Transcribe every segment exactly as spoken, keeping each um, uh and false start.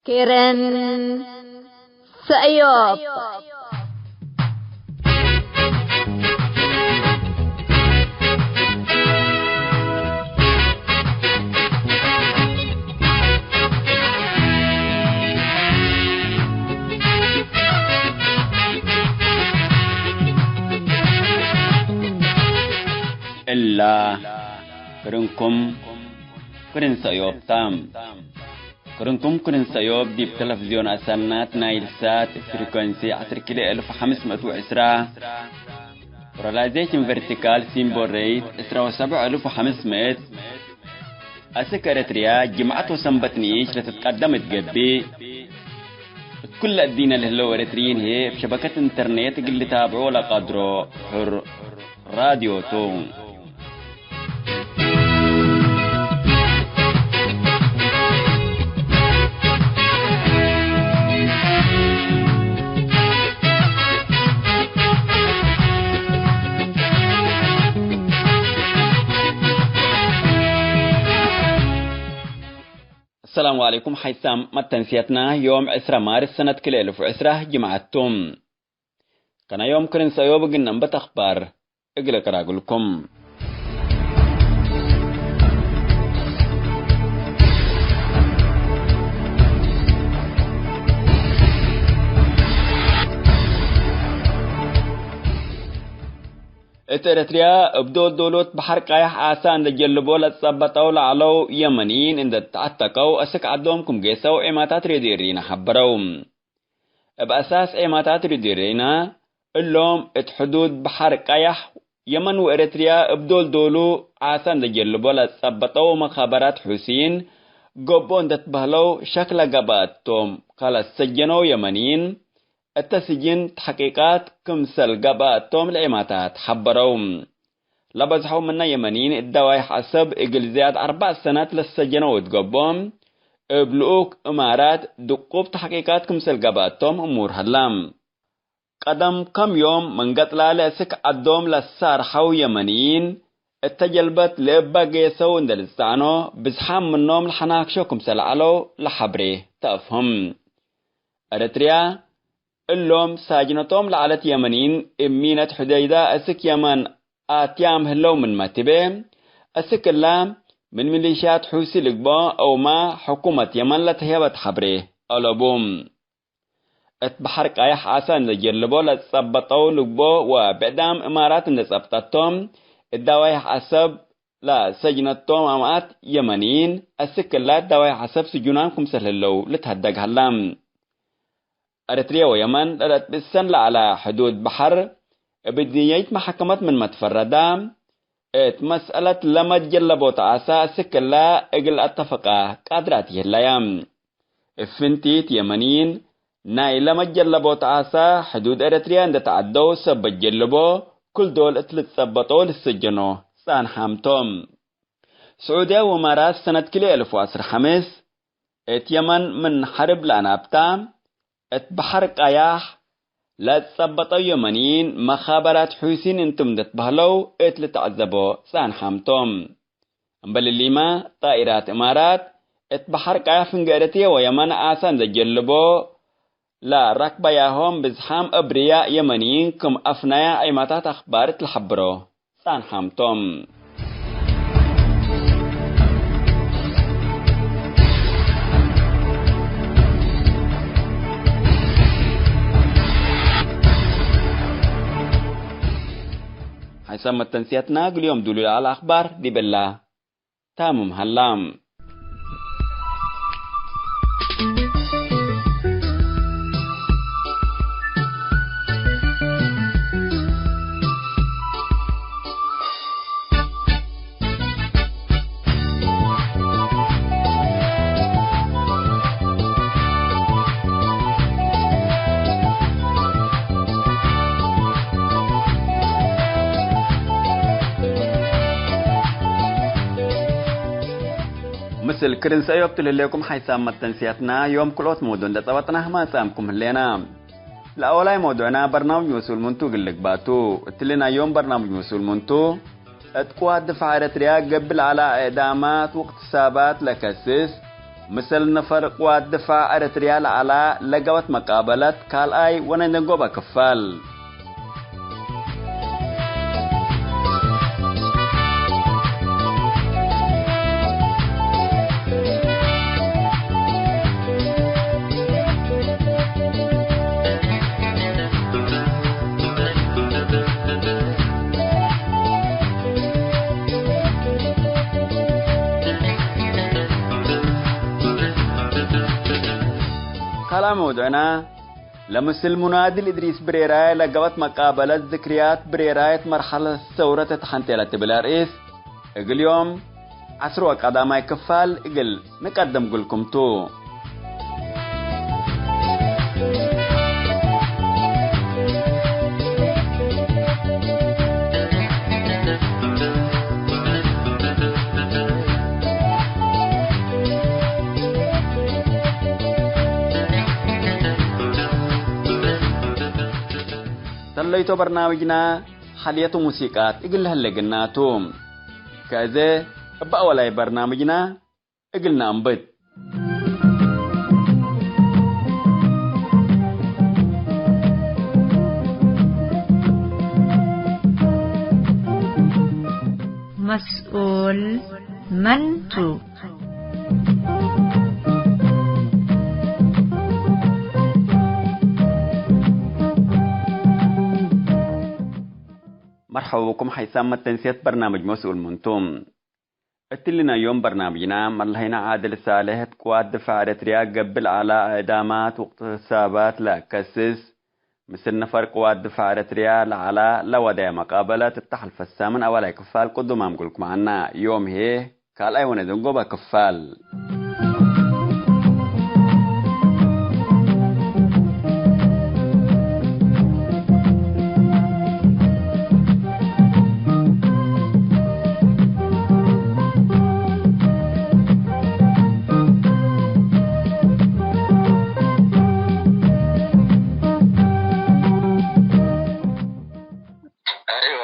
ክርን ሰእዮብ። እላ ክርንኩም ክርን ሰእዮብ ተ። ክርንኩም ክርን ሰእዮብ ዲብ ተለፍዝዮን አሰናት ናይል ሳት ፍሪኮንሲ ዐስር ኪሎ እልፍ ወሐምስ ምእት ወዕስራ፣ ፖላራይዜሽን ቨርቲካል ሲምቦል ሬት ዕስራ ወሰብዕ እልፍ ወሐምስ ምእት፣ አስክ ኤረትርያ ጅምዐት ወሰንበት ንኢሽ ለትትቀደም እት ገብእ፣ እት ኩለ እዲነ ለህለው ኤረትርዪን ህዬ እብ ሸበከት ኢንተርኔት እግል ልታብዖ ለቀድሮ ሕር ራድዮ ቱ። አሰላሙ ዐለይኩም። ሐይሳም መተንስየትና ዮም ዕስራ ማርስ ሰነት ክልኤ እልፍ ወዕስራ ጅምዐት ቱ። ከነ ዮም ክርን ሰእዮብ እግል ነንበት አኽባር እግል እቅራግልኩም። እት ኤረትርያ እብ ዶል ዶሎት በሐር ቃያሕ ዓሳ እንዴ ጀልቦ ለጸበጠው ለዐለው የመንይን እንዴ ተዐተቀው አስክ ዐዶም ክም ጌሰው ዔማታት ሬድዮ ኤሪና ሐበረው። እብ አሳስ ዔማታት ሬድዮ ኤሪና እሎም እት ሕዱድ በሐር ቃያሕ የመን ወኤረትርያ እብ ዶል ዶሉ ዓሳ እንዴ ጀልቦ ለጸበጠው መኻበራት ሑሲይን ገብኦ እንዴ ትበህለው ሸክ ለገብአ እቶም፣ ከለሰጀነው የመንይን እተ ስጅን ተሕቂቃት ክምሰል ገብአ እቶም ለዔማታት ሐበረው። ለበዝሐው ምነ የመንይን እት ደዋይሕ ዐሰብ እግል ዝያድ አርበዕ ሰነት ለሰጀነው እት ገብኦ፣ እብ ልኡክ እማራት ድቁብ ተሕቂቃት ክምሰል ገብአ እቶም እሙር ሀላ። ቀደም ከም ዮም መንገጥ ላሊ አስክ ዐዶም ለሳርሐው የመንይን፣ እተ ጀልበት ለእበ ጌሰው እንዴ ልትጸዕኖ፣ ብዝሓም ምኖም ለሐናክሾ ክምሰል ዐለው ለሐብሬ ተአፍህም። ኤረትርያ፣ እሎም ሳጅነቶም ለዐለት የመንይን እብ ሚነት ሑደይዳ አስክ የመን አትያም ህለው ምንመ ትቤ፣ አስክ እላ ምን ሚሊሽያት ሑሲ ልግበኦ አውማ ሕኩመት የመን ለተህየበት ሐብሬ አለቡ። እት በሐር ቃያሕ ዓሳ እንዴ ጀልቦ ለጸበጠው ልግቦ ወብዕዳም እማራት እንዴ ጸብጠቶም፣ እት ደዋይሕ ዐሰብ ለሰጅነቶም አምኣት የመንይን፣ አስክ እላ እት ደዋይሕ ዐሰብ ስጁናም ክምሰል ህለው ልትሀደግ ሀላ። ኤረትርየ ወየመን ለለአትብእሰን ለዐለ ሕዱድ በሐር፣ እብ እድንየይት መሐከመት ምንመ ትፈረዳ፣ እት መስአለት ለመትጀለቦት ዓሳ አስክ እላ እግል አተፈቃ ቃድራት ይህለያ። እብ ፍንቲት የመንይን፣ ናይ ለመትጀለቦት ዓሳ ሕዱድ ኤረትርያ እንዴ ተዐደው ሰበት ጀልቦ፣ ክል ዶል እት ልትጸበጦ ልትሰጀኖ ጻንሓም ቶም። ስዑድያ ወእማራት ሰነት ክልኤ እልፍ ወዐስር ሐምስ፣ እት የመን ምን ሐርብ ለአናብታ፣ እት በሐር ቃያሕ ለጸበጠው የመንይን መኻበራት ሑሲን እንቱም እንዴ ትበህለው እት ልትዐዘቦ ጻንሓም ቶም። እምበል እሊመ፣ ጣኢራት እማራት እት በሐር ቃያሕ ፍንጌ ኤረትርየ ወየመን ዓሳ እንዴ ጀልቦ ለረክበያሆም ብዝሓም አብርያእ የመንይን ክም አፍነያ ዔማታት አኽባር እት ለሐብሮ ጻንሓም ቶም። ሐይሰ መተንስየትና እግል ዮም ዱሉ ለዐለ አኽባር ዲብ እላ ታምም ሀላ። ምስል ክርን ሰእዮብ ትልህሌኩም ሓይሳም መተንስያትና ዮም ክልኦት መውዱዕ እንዴ ጸበጥና ማጻምኩም ህሌና። ለአወላይ መውዱዕና በርናምጅ መስኡል ምንቱ እግል ልግባቱ። እትሊ ናይ ዮም በርናምጅ መስኡል ምንቱ፣ እት ቅዋት ድፋዕ ኤረትርያ ገብእ ለዐለ እዕዳማት ወእቅትሳባት ለከስስ፣ ምስል ነፈር ቅዋት ድፋዕ ኤረትርያ ለዐላ ለገበት መቃበለት ካልኣይ ወነንጎበ ክፋል። ካልኣይ መውዱዕና፣ ለምስል ሙናድል እድሪስ ብሬራይ ለገበት መቃበለት ዝክርያት ብሬራይት መርሐለት ሰውረት እት ሐንቴ ለትብል አርእስ፣ እግል ዮም ዐስር ወቀዳማይ ክፋል እግል ንቀድም እግልኩም ቱ። ሰለይቶ በርናምጅና ሐልየት ሙሲቃት እግል ለህሌግና ቱ። ከእዜ እበ አወላይ በርናምጅና እግል ነአንብት። መስኡል መን ቱ? መርሐባ ብኩም ሐይሳም መተንስየት በርናምጅ መስኡል መን ቱ። እትሊ ናይ ዮም በርናምጅና፣ መለሀይነ ዓድል ሳልሕ እት ቅዋት ድፋዕ ኤረትርያ ገብእ ለዐላ እዕዳማት ወእቅትሳባት ለአከስስ፣ ምስል ነፈር ቅዋት ድፋዕ ኤረትርያ ለዐላ ለወደየ መቃበለት እተ ሐልፈት ሳምን አወላይ ክፋል ቅዱማም እግልኩም ዐና። ዮም ህዬ ካልኣይ ወነደንጎበ ክፋል። አይወ፣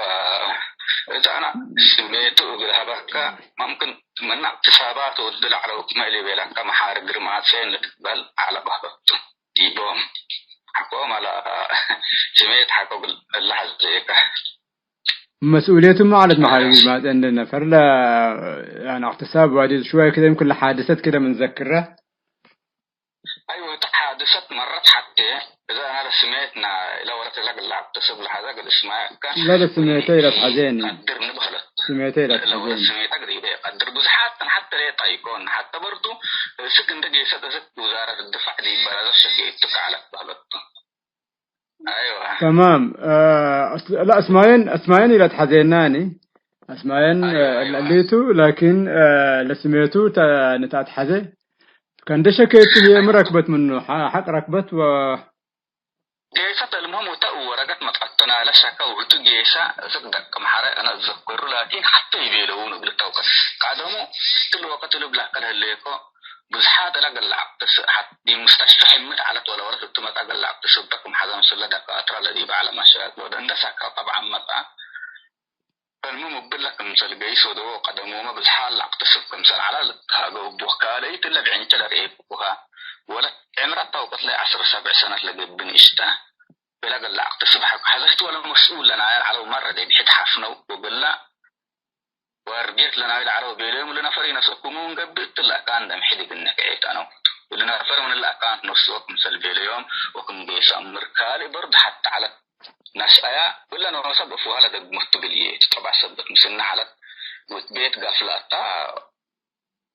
እዛና ስሜቱ እግል ሀበካ፣ መምክን ምን እቅትሳባት ወዲ ለዐለው ክመ ኢሊቤለከ መሓሪ ግርማጼ ንትቅበል ዐለ በህበቱ ዲቦም። ሐቆ መለ ስሜት ሐቆ እግል እለ ሐዜከ። መስኡልየቱ ማለት መሓሪ ግርማጼ እንደ ነፈር ለ-፣ ያን እቅትሳብ ዋዲ ሽዋይ ክደ ይምክን ለሓድሰት ክደ ምን ዘክረ። አይወ፣ እት ሓድሰት መረት ሐቴ፣ እዘ አነ ለስሜት ናይ ለወለት እለ እግል ለአቅትስብ ለሐዘ እግል እስማዕ እከ ለለ ስሜተ ኢለትሐዜኒ። ቀድር ንብህለት። ስሜተ ኢለትሐዜኒ። ለወለት ስሜተ እግል ኢቀድር። ብዙሓት ሐተ ሌጠ ኢኮን። ሐተ በርዱ እስክ እንደ ጌሰት እስክ ውዛረት ድፋዕ ዲብ በረዘት ሸኬቱ ከዐለት በህለቱ። አይወ። ተማም። አ፣ አስ-፣ ላ፣ እስማየን፣ እስማየን ኢለትሐዜናኒ። እስማየን፣ አይወ፣ አ፣ አይወ። እሊቱ፣ ላኪን፣ አ፣ ለስሜቱ ተ-፣ ንትአትሐዜ። ከእንደ ሸኬቱ ህዬ ሚ ረክበት ምኑ? ሐ-፣ ሐቅ ረክበት ወ-፣ ጌሰት። አልሙህም፣ ወተ ወረቀት መጽአቶ ናለ ሸከ ወህቱ ጌሰ እስክ ደቅ መሐረ አነ እዘክሩ፣ ላኪን ሐቴ ኢቤለዉ እግል ተውቀት። ቀደሙ ክል ወቀት ልብላ ከለህሌኮ ብዝሓት እለ እግል ለአቅትስ ሐት ዲብ ሙስተሽፈ ሕምድ ዐለት ወለወለት እቱ መጽአ እግል ለአቅትስ እብ ተኩም ሐዘ ምስለ ደካትረ ለዲብ ዐለ መሻክል ወደ እንደ ሰከ ጠብዐን መጽአ። ፈልሙም እብለ ክምሰል ገይስ ወደወ ቀደሞመ ብዝሓት ለአቅትስብ ክምሰል ዐለ ልትሃገው እቡ። ካልአይት እለ ብዕንቸ ለርኤኩሃ ወለት ዕምረ ተውቀት ለዐስር ሰብዕ ሰነት ለገብእ ንእሽተ እለ እግል ለአቅትስብ ሐ-፣ ሐዘህት ወለ መስኡል ለናየ ለዐለው መረ ዲብ ሕድ ሐፍነው ወግላ ወአርጌት ለናዩ ለዐለው ቤለዮም ለነፈር ኢነስአኩሙ እንገብእ እትለ አካን ደምሒ ዲብ እነክዔት አነው። እሊ ነፈር ምን እለ አካን ትነስኦ ክምሰል ቤለዮም ወክም ጌሰ አምር ካልእ በርድ ሐተ ዐለት ነስአያ። እለ ኖሰ በፍወሀ ለደግመቱ እግል ኢትጠብዕ ሰበት ምስልነ ዐለት። ወእት ቤት ጋፍላታ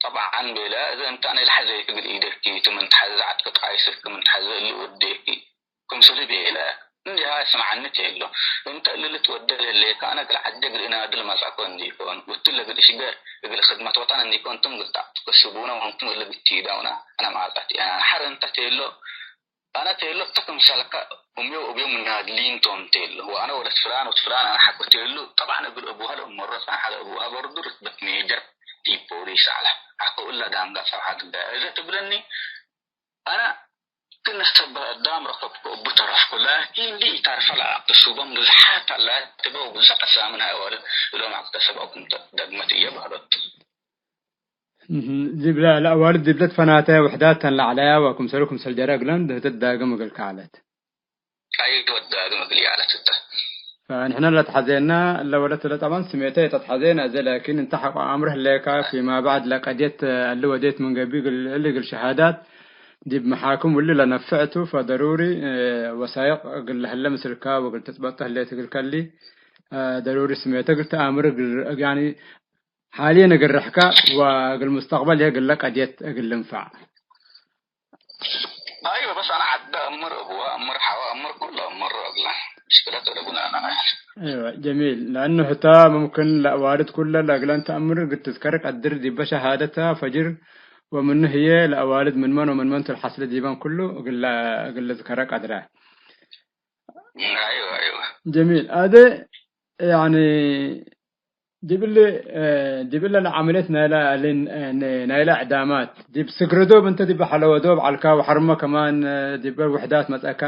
ጠብዓን ቤለ፣ እዘ እንተ አነ ለሐዜክ እግል ኢደኪ ቱ ምን ተሐዜ ዐድክ ቃይስክ ምን ተሐዜ እሊ ወዴኪ። ክምሰል ቤለ፣ እንዲሃ እስምዐኒ ቴሎ። እንተ እሊ ልትወዴ ለህሌከ፣ አነ እግል ዐዴ እግል ኢናዲ ልመጽአኮ እንዲኮን፣ ወእትለ እግል እሽቤር እግል ክድመት ወጠን እንዲኮን፣ እንቱም እግል ተአትከስቡነ ወእንቱም እሊ እግል ቲዳውነ፣ አነ ማጸአቲ። አነ ሐር እንተ ቴሎ፣ አነ ቴሎ እተ ክምሰልከ እምዮ ወእብዮ ምናድሊን ቶም ቴሎ። ወአነ ወለት ፍላን ወት ፍላን አነ ሐቆ ቴሎ፣ ጠብዓን እግል አቡሀ ለእመሮ ጸንሐ፣ ለአቡሀ በርዱ ርትበት ሜጀር ዲብ ፖሊስ ዐለ። ሐቆ እለ ዳንጋ ጸብሐት እዘ ትብለኒ፣ አነ ክነ ሰብ አዳም ረከብኮ እቡ ተረፍኮ፣ ላኪን ሊ ኢታርፈ ለአቅትሱበም ብዙሓት አላት ትበ ወብዙሕ አሳምን አዋልድ እሎም አቅተሰብ አው ክም ደግመት እየ በህለት። እህ፣ ዲብለ ለአዋልድ ዲብለ ትፈናተ ውሕዳት ተን ለዐለያ ወክምሰሉ ክምሰል ጀረ እግለን ህተ ትዳግም እግልከ ዐለት። አይ ወዳግም እግል ይዐለት እተ። ፈንሕነ ለትሐዜና እለ ወለት እለ ጠባን ስሜተ የተትሐዜነ አዜ ላኪን እንተ ሐቆ አምር ህሌካ ፊማ በዕድ ለቀድየት እሊ ወዴት ምን ገቢ እግል እሊ እግል ሸሃዳት ዲብ መሓክም ውሊ ለነፍዕ ቱ ፈደሩሪ ወሳይቅ እግል ለህለ ምስልካ ወእግል ትጽበጦ ህሌት እግል ከሊ ደሩሪ ስሜተ እግል ተአምር እግል ያኒ ሓልየን እግል ርሕከ ወእግል ሙስተቅበል እግለ ቀድየት እግል ልንፈዕ። አይወ፣ በስ አነ ዐደ አምር እቡ፣ አምር ሐወ፣ አምር ኩሉ አምር እግለ ምሽክለት እለቡነ አነ። አይወ፣ ጀሚል። ለአኑ ህተ ሙምክን ለአዋልድ ኩለ ለእግለን ተአምር እግል ትዝከር ቀድር ዲበ ሸሃደተ ፈጅር ወምኑ ህዬ ለአዋልድ ምን መን ወምን መን ቱ ለሐስለ ዲበን ኩሉ እግለ፣ እግል ልዝከረ ቀድረ። አይወ፣ አይወ። ጀሚል። አደ ያኒ ዲብ እሊ፣ ዲብ እለ ለዐመልየት ናይለ፣ ናይለ እዕዳማት፣ ዲብ ስግረ ዶብ እንተ ዲብ ሐለወ ዶብ ዐልካ ወሐርመ ከማን ዲብ ውሕዳት መጽአካ፣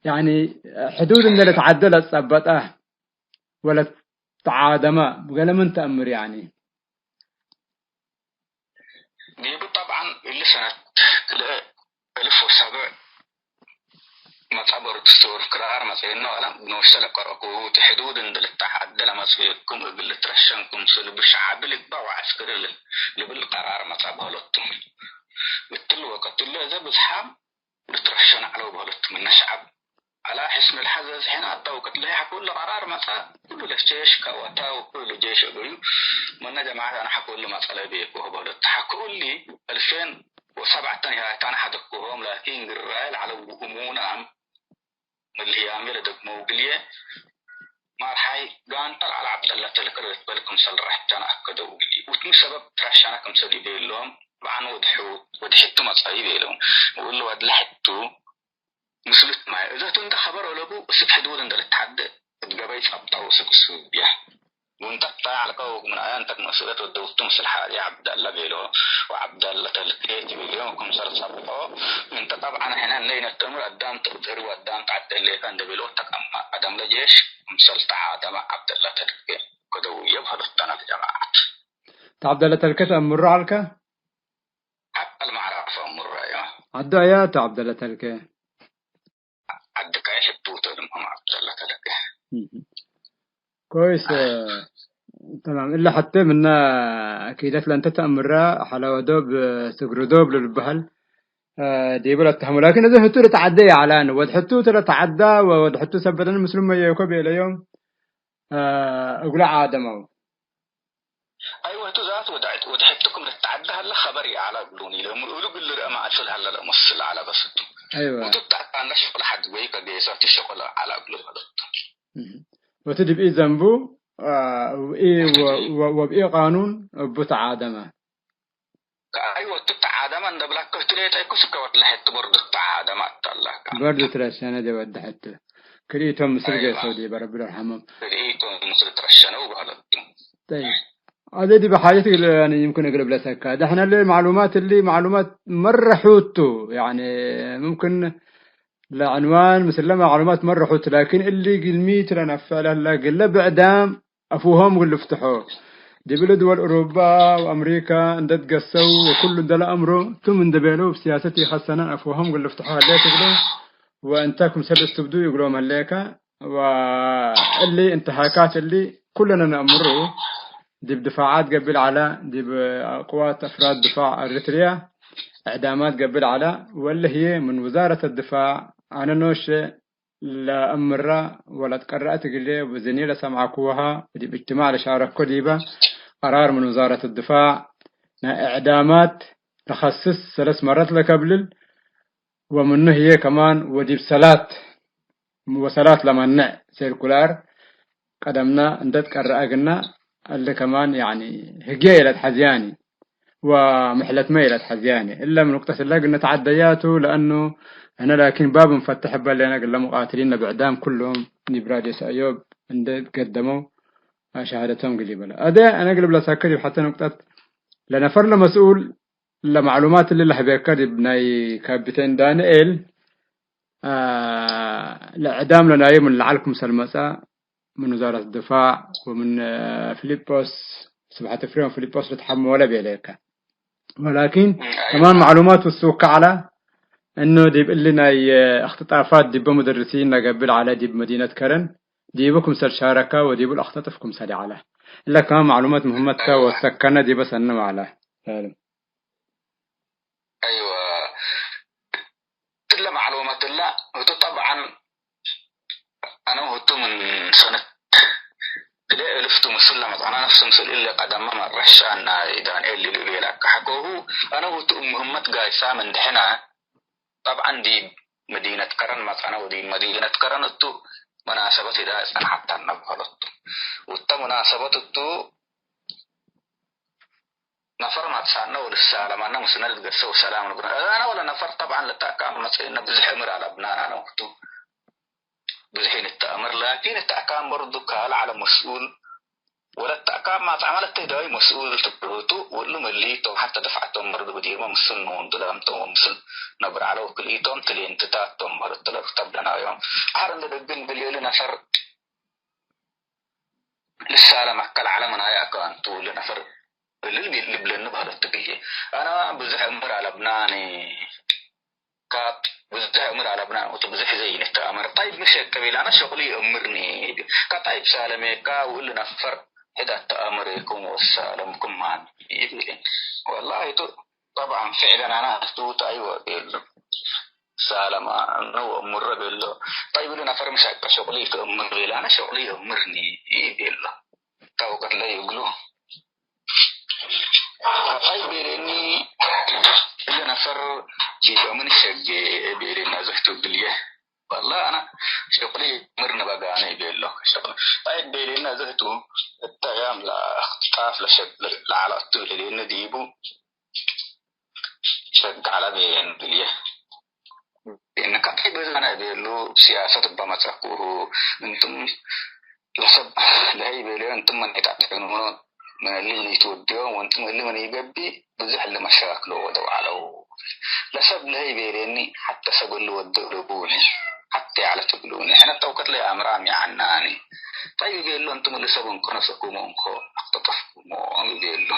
ያኒ ሕዱድ እንደ ለተዐደ ለትጸበጠ ወለተዓደመ፣ ገሌ ምን ተአምር ያኒ? ዲቡ ጠብዐን እሊ ሰነት ክልኤ እልፍ ወሰብዕ መጽአ ቦርድ ዱስቱር፣ ቅራር መጽአነ ወአለም ብኖሽተ ለቀረኩ፣ እት ሕዱድ እንዴ ልተዓደ ለመጽአኩም እግል ልትረሸን ክምሰል እብ ሸዐቢ ልግበእ ወዐስክሪ ልብል ቀራር መጽአ በህለቱ። እትሊ ወቅት እለ እዘ ብዝሓም ልትረሸን ዐለው በህለቱ ምነ ሸዐብ። ዐለ ሕስን ለሐዘዝ ሕነ አተው ቅትለሀ ሐቆ እሊ ቀራር መጽአ፣ ኩሉ ለጄሽ ከወታ ወኩሉ ጄሽ እግሉ፣ ምነ ጀማዐት አነ ሐቆ እሊ መጽአ ለቤኮ በህለቱ። ሐቆ እሊ አልፌን ወሰብዐተ ንሃየት አነ ሐደግኮሆም፣ ላኪን ግራይ ለዐለው እሙነ አም ምን ህያሜ ለደግመው እግልዬ፣ ማርሓይ ጋንጠል ዐለ ዐብደለ ተልከ ለልትበል ክምሰል ረሸነ አከደው እግልዬ። ወትሚ ሰበብ ትረሸነ ክምሰል ኢቤሎም፣ በዐኑ ወድ ሑ-፣ ወድ ሕቱ መጽአዩ ቤለው። ወእሊ ወድ ለሕቱ ምስሉት ማይ እዘቱ እንደ ኸበር ወለቡ እስክ ሕዱድ እንደ ልትሐደ እት ገበይ ጸብጠው እስክ ሱብያ። ወእንተ እታይ ዐልከው ምን አያ እንተ ክም እስለት ወደውቱ ምስል ሓዲ ዐብደለ ቤሎ፣ ወዐብደለ ተልኬ ትቤልዮም ክምሰል ሰብቆ። እንተ ጠብዐን ሕነ እለ ኢነተምር አዳም ትእትር ወአዳም ተዐደ ህሌከ እንደ ቤሎ ተቀመ። አደምለ ጄሽ ክምሰል ተዓደመ ዐብደለ ተልኬ ከደውየ በህለተነ ለጀማዐት። ተዐብደለ ተልኬ ተአምሮ ዐልከ? ሐቅ አልመዕራፍ አምሮ አያ። ዐዱ አያ ቱ ዐብደለ ተልኬ? ዐድ ቀይሕ ቱ ተ፣ ድምሆም ዐብደለ ተልኬ። እህ። ኮይስ፣ ተማም። እለ ሐቴ ምነ አኪደት ለእንተ ተአምረ ሐላወ ዶብ፣ ስግሩ ዶብ ለልበሀል፣ ዲቡ ለተሀሙ። ላኪን እዘ ህቱ ለተዐደ ይዐላን፣ ወድ ሕቱ ተ ለተዐዳ ወወድ ሕቱ ሰበተን ምስሉመ የኮ ቤለዮም፣ እግሉ ዓደመው። አይወ፣ ህቱ ዛት ወድ፣ ወድ ሕቱ ክም ልትዐደ ሀለ ኸበር ይዐለ እግሉኒ ለእምሩ እሉ እግል ልርአ መአስል ሀለ ለመስል ዐለ በስ ቱ። አይወ። ወቱ ተአካነ ሸቅል ሐድ ወይ ከጌሰ ቲ ሸቅል ዐለ እግሉ በለቱ። እህ። ወቱ ዲብ ኢዘንቡ፣ አ፣ ወኢ ወ-፣ ወ-፣ ወብኢ ቃኑን እቡ ተዓደመ። ከአይ ወቱ ተዓደመ እንደ ብላክ ህቱ ሌጠ እኩ ስከ ወድ ለሕቱ በርዱ ተዓደመ አታላካ። በርዱ ትረሸነ ዲብ ወድ ሕቱ። ክልኢቶም ምስል አይዋ። ጌሰው ዲበ ረቢ ለርሐሞም። ክልኢቶም ምስል ትረሸነው በህለቱ። ጠይብ። አዜ ዲብ ሓጀት እግል፣ ያኒ፣ ይምክን እግል እብለሰካ። ደሕነ ለማዕሉማት እሊ ማዕሉማት መረሑቱ፣ ያኒ፣ ሙምክን ለዕንዋን ምስለ ማዕሉማት መረሑቱ፣ ላኪን እሊ ግልሚት ለነፍዕ ለህለ ግለ ብዕዳም አፍሆም እግል ልፍትሖ። ዲብለ ድወል ኡሩባ ወአምሪካ እንደ ትገሰው ወኩሉ እንደ ለአምሮ ቱም እንደ ቤለው እብ ሲያሰት ኢኸሰነን አፍሆም እግል ልፍትሖ ሀሌት እግሉ ወእንተ ክምሰል እስትብዱ ይእግሎም ሀሌከ። ወእሊ እንተሃካት እሊ ኩልነ ነአምሩ፣ ዲብ ድፋዓት ገቢል ዐለ፣ ዲብ ቅዋት አፍራድ ድፋዕ ኤሪትርያ እዕዳማት ገቢል ዐለ፣ ወእሊ ህዬ ምን ውዛረት ድፋዕ አነ ኖሼ ለአምረ ወለትቀረአት እግሌ፣ ወዝኒ ለሰምዐኩወሃ፣ ወዲብ እጅትማዕ ለሻረኮ ዲበ፣ ቀራር ምን ውዛረት ድፋዕ ናይ እዕዳማት ለከስስ ሰለስ መረት ለከብልል፣ ወምኑ ህዬ ከማን ወዲብ ሰላት ወሰላት ለመንዕ ሴርኩላር ቀደምና እንደ ትቀረአ ግና፣ እሊ ከማን፣ ያኒ፣ ህግየ ኢለትሐዝያኒ ወምሕለትመ ኢለትሐዝያኒ። እለ ምን ውቅጠት እለ ግነ ተዐደያቱ፣ ለአኑ ሕነ ላኪን ባብ እንፈትሕ እበ ሌነ፣ እግለ ሙቃትሊን ለብዕዳም ኩሎም ዲብ ራድዮ ሰእዮብ እንደ ትገደመው ሸሃደቶም ግል ይበለ። አደ፣ አነ እግል ብለሰከ ዲብ ሐተ ንቁጠት ለነፈር ለመስኡል ለማዕሉማት እሊ ለህቤከ ዲብ ናይ ካፒቴን ዳንኤል፣ አ፣ ለዕዳም ለናዩ ምን ለዐል ክምሰል መጽአ ምን ውዛረት ድፋዕ ወምን ፊሊጶስ፣ ስብሐት ኤፍሬም ፊሊጶስ ልትሐመወለ ቤለከ። ወላኪን እም፣ ከማን አይዋ። ማዕሉማት ውሱከ ዐለ፣ እኑ ዲብ እሊ ናይ እክትጣፋት ዲበ ሙደርሲን ለገብእ ዐለ ዲብ መዲነት ከረን፣ ዲቡ ክምሰል ሻረከ ወዲቡ ለአክተጥፍ ክምሰል ዐለ። እለ ከማን ማዕሉማት ምህመትከ አይዋ። ወሰከነ ዲበ ሰንም ዐለ። ሳልም። አይወ። እትለ መዕሉማት እለ ህቱ ጠብዐን አነ ህቱ ምን ሰነት እለ እልፍቱ ምስል ለመጽአነ ነፍስ ምስል እለ ቀደመ መረሻ ናይ ዳንኤል ልቤለከ ሐቆሁ አነ ህቱ እብ ምህመት ጋይሳም እንድሕነ ጠብዐን ዲብ መዲነት ከረን መጽአነ ወዲብ መዲነት ከረን እቱ መናሰበት ህዳይ ጸንሐት ተነ በህለቱ። ወእተ መናሰበት እቱ ነፈር መጽአነ ወልሳለመነ ምስልነ ልትገሰው ሰላም ንብነ። አነ ወለ ነፈር ጠብዐን ልትአካም መጽአነ ብዙሕ እምር አለብናን አነ ወህቱ ብዙሕ ኢንተአምር ላኪን እትአካም በርዱ ካልእ ዐለ መስኡል ወለትአካም መጽአነ ለትህዳዩ መስኡል ትብህቱ ወእሉ መሊቶም ሐተ ደፍዐቶም በርዱ ብዲርመ ምስል ኑንዱ ለምቶም ወምስል ነብር ዐለ ወክልኢቶም ትሌንትታቶም በህለት ለክተብ ለናዮም። አሕር እንደ ደግን ብሌሊ ነፈር ልሳለመከ ለዐለ ምናየ አካን ቱ፣ እሊ ነፈር እሊ ልብለኒ በህለት ብዬ። አነ ብዙሕ እምር አለብናኒ፣ ካብ ብዙሕ እምር አለብናን ወቱ ብዙሕ ዘይንተአመር። ጠይብ ምን ሸቅ ቢል አነ ሸቅሉ ይእምርኒ። ከጠይብ ሳለሜካ ወእሊ ነፈር ሕድ አተአምሬኩም ወሳለምኩም ማን ይብልን። ወላሂ ቱ ጠብዓን፣ ፍዕለን አነ አፍቱት አይወ ቤሎ። ሳለማ እነ ወእምሮ ቤሎ። ጠይብ፣ እሊ ነፈር ምሽ አቀ ሸቁሊ ትእምር ቤለ፣ አነ ሸቁሊ ይእምርኒ ቤሎ። ታ ወቀት ለይእግሉ። ጠይብ ቤሌኒ፣ እሊ ነፈር ዲበ ምን ሸጌ ቤሌኒ፣ አዘህቱ እግልዬ። ወላ አነ ሸቁሊ ይእምርኒ በጋነ ቤሎ። ሸቁሊ። ጠይብ ቤሌኒ፣ አዘህቱ እተ ያም ለእክትጣፍ ለሸቅ ለዐለ እቱ ቤሌኒ ዲቡ። ሸግ ዐለ ቤን ብልዬ። ቤን ከታይ በዛነ እቤሉ፣ ሲያሰት እበ መጸኩሁ፣ እንቱም ለሰብ ለሀይ ቤልዮ፣ እንቱም ምን ኢተዕጠቅኑኖ፣ ምን እሊ ምን ኢትወድዮ፣ ወእንቱም እሊ ምን ኢገብእ፣ ብዙሕ እሊ መሻክሎ ወደው ዐለው። ለሰብ ለሀይ ቤሌኒ፣ ሐተ ሰብ እሊ ወድእ ልቡኒ፣ ሐቴ ዐለ ትብሉኒ፣ ሕነ ተውከት ለይ አምራም ይዐናኒ። ጠይብ ቤሎ፣ እንቱም እሊ ሰብ እንኮ ነሰኩም እንኮ አክተጠፍኩሞ፣ እቤሉ።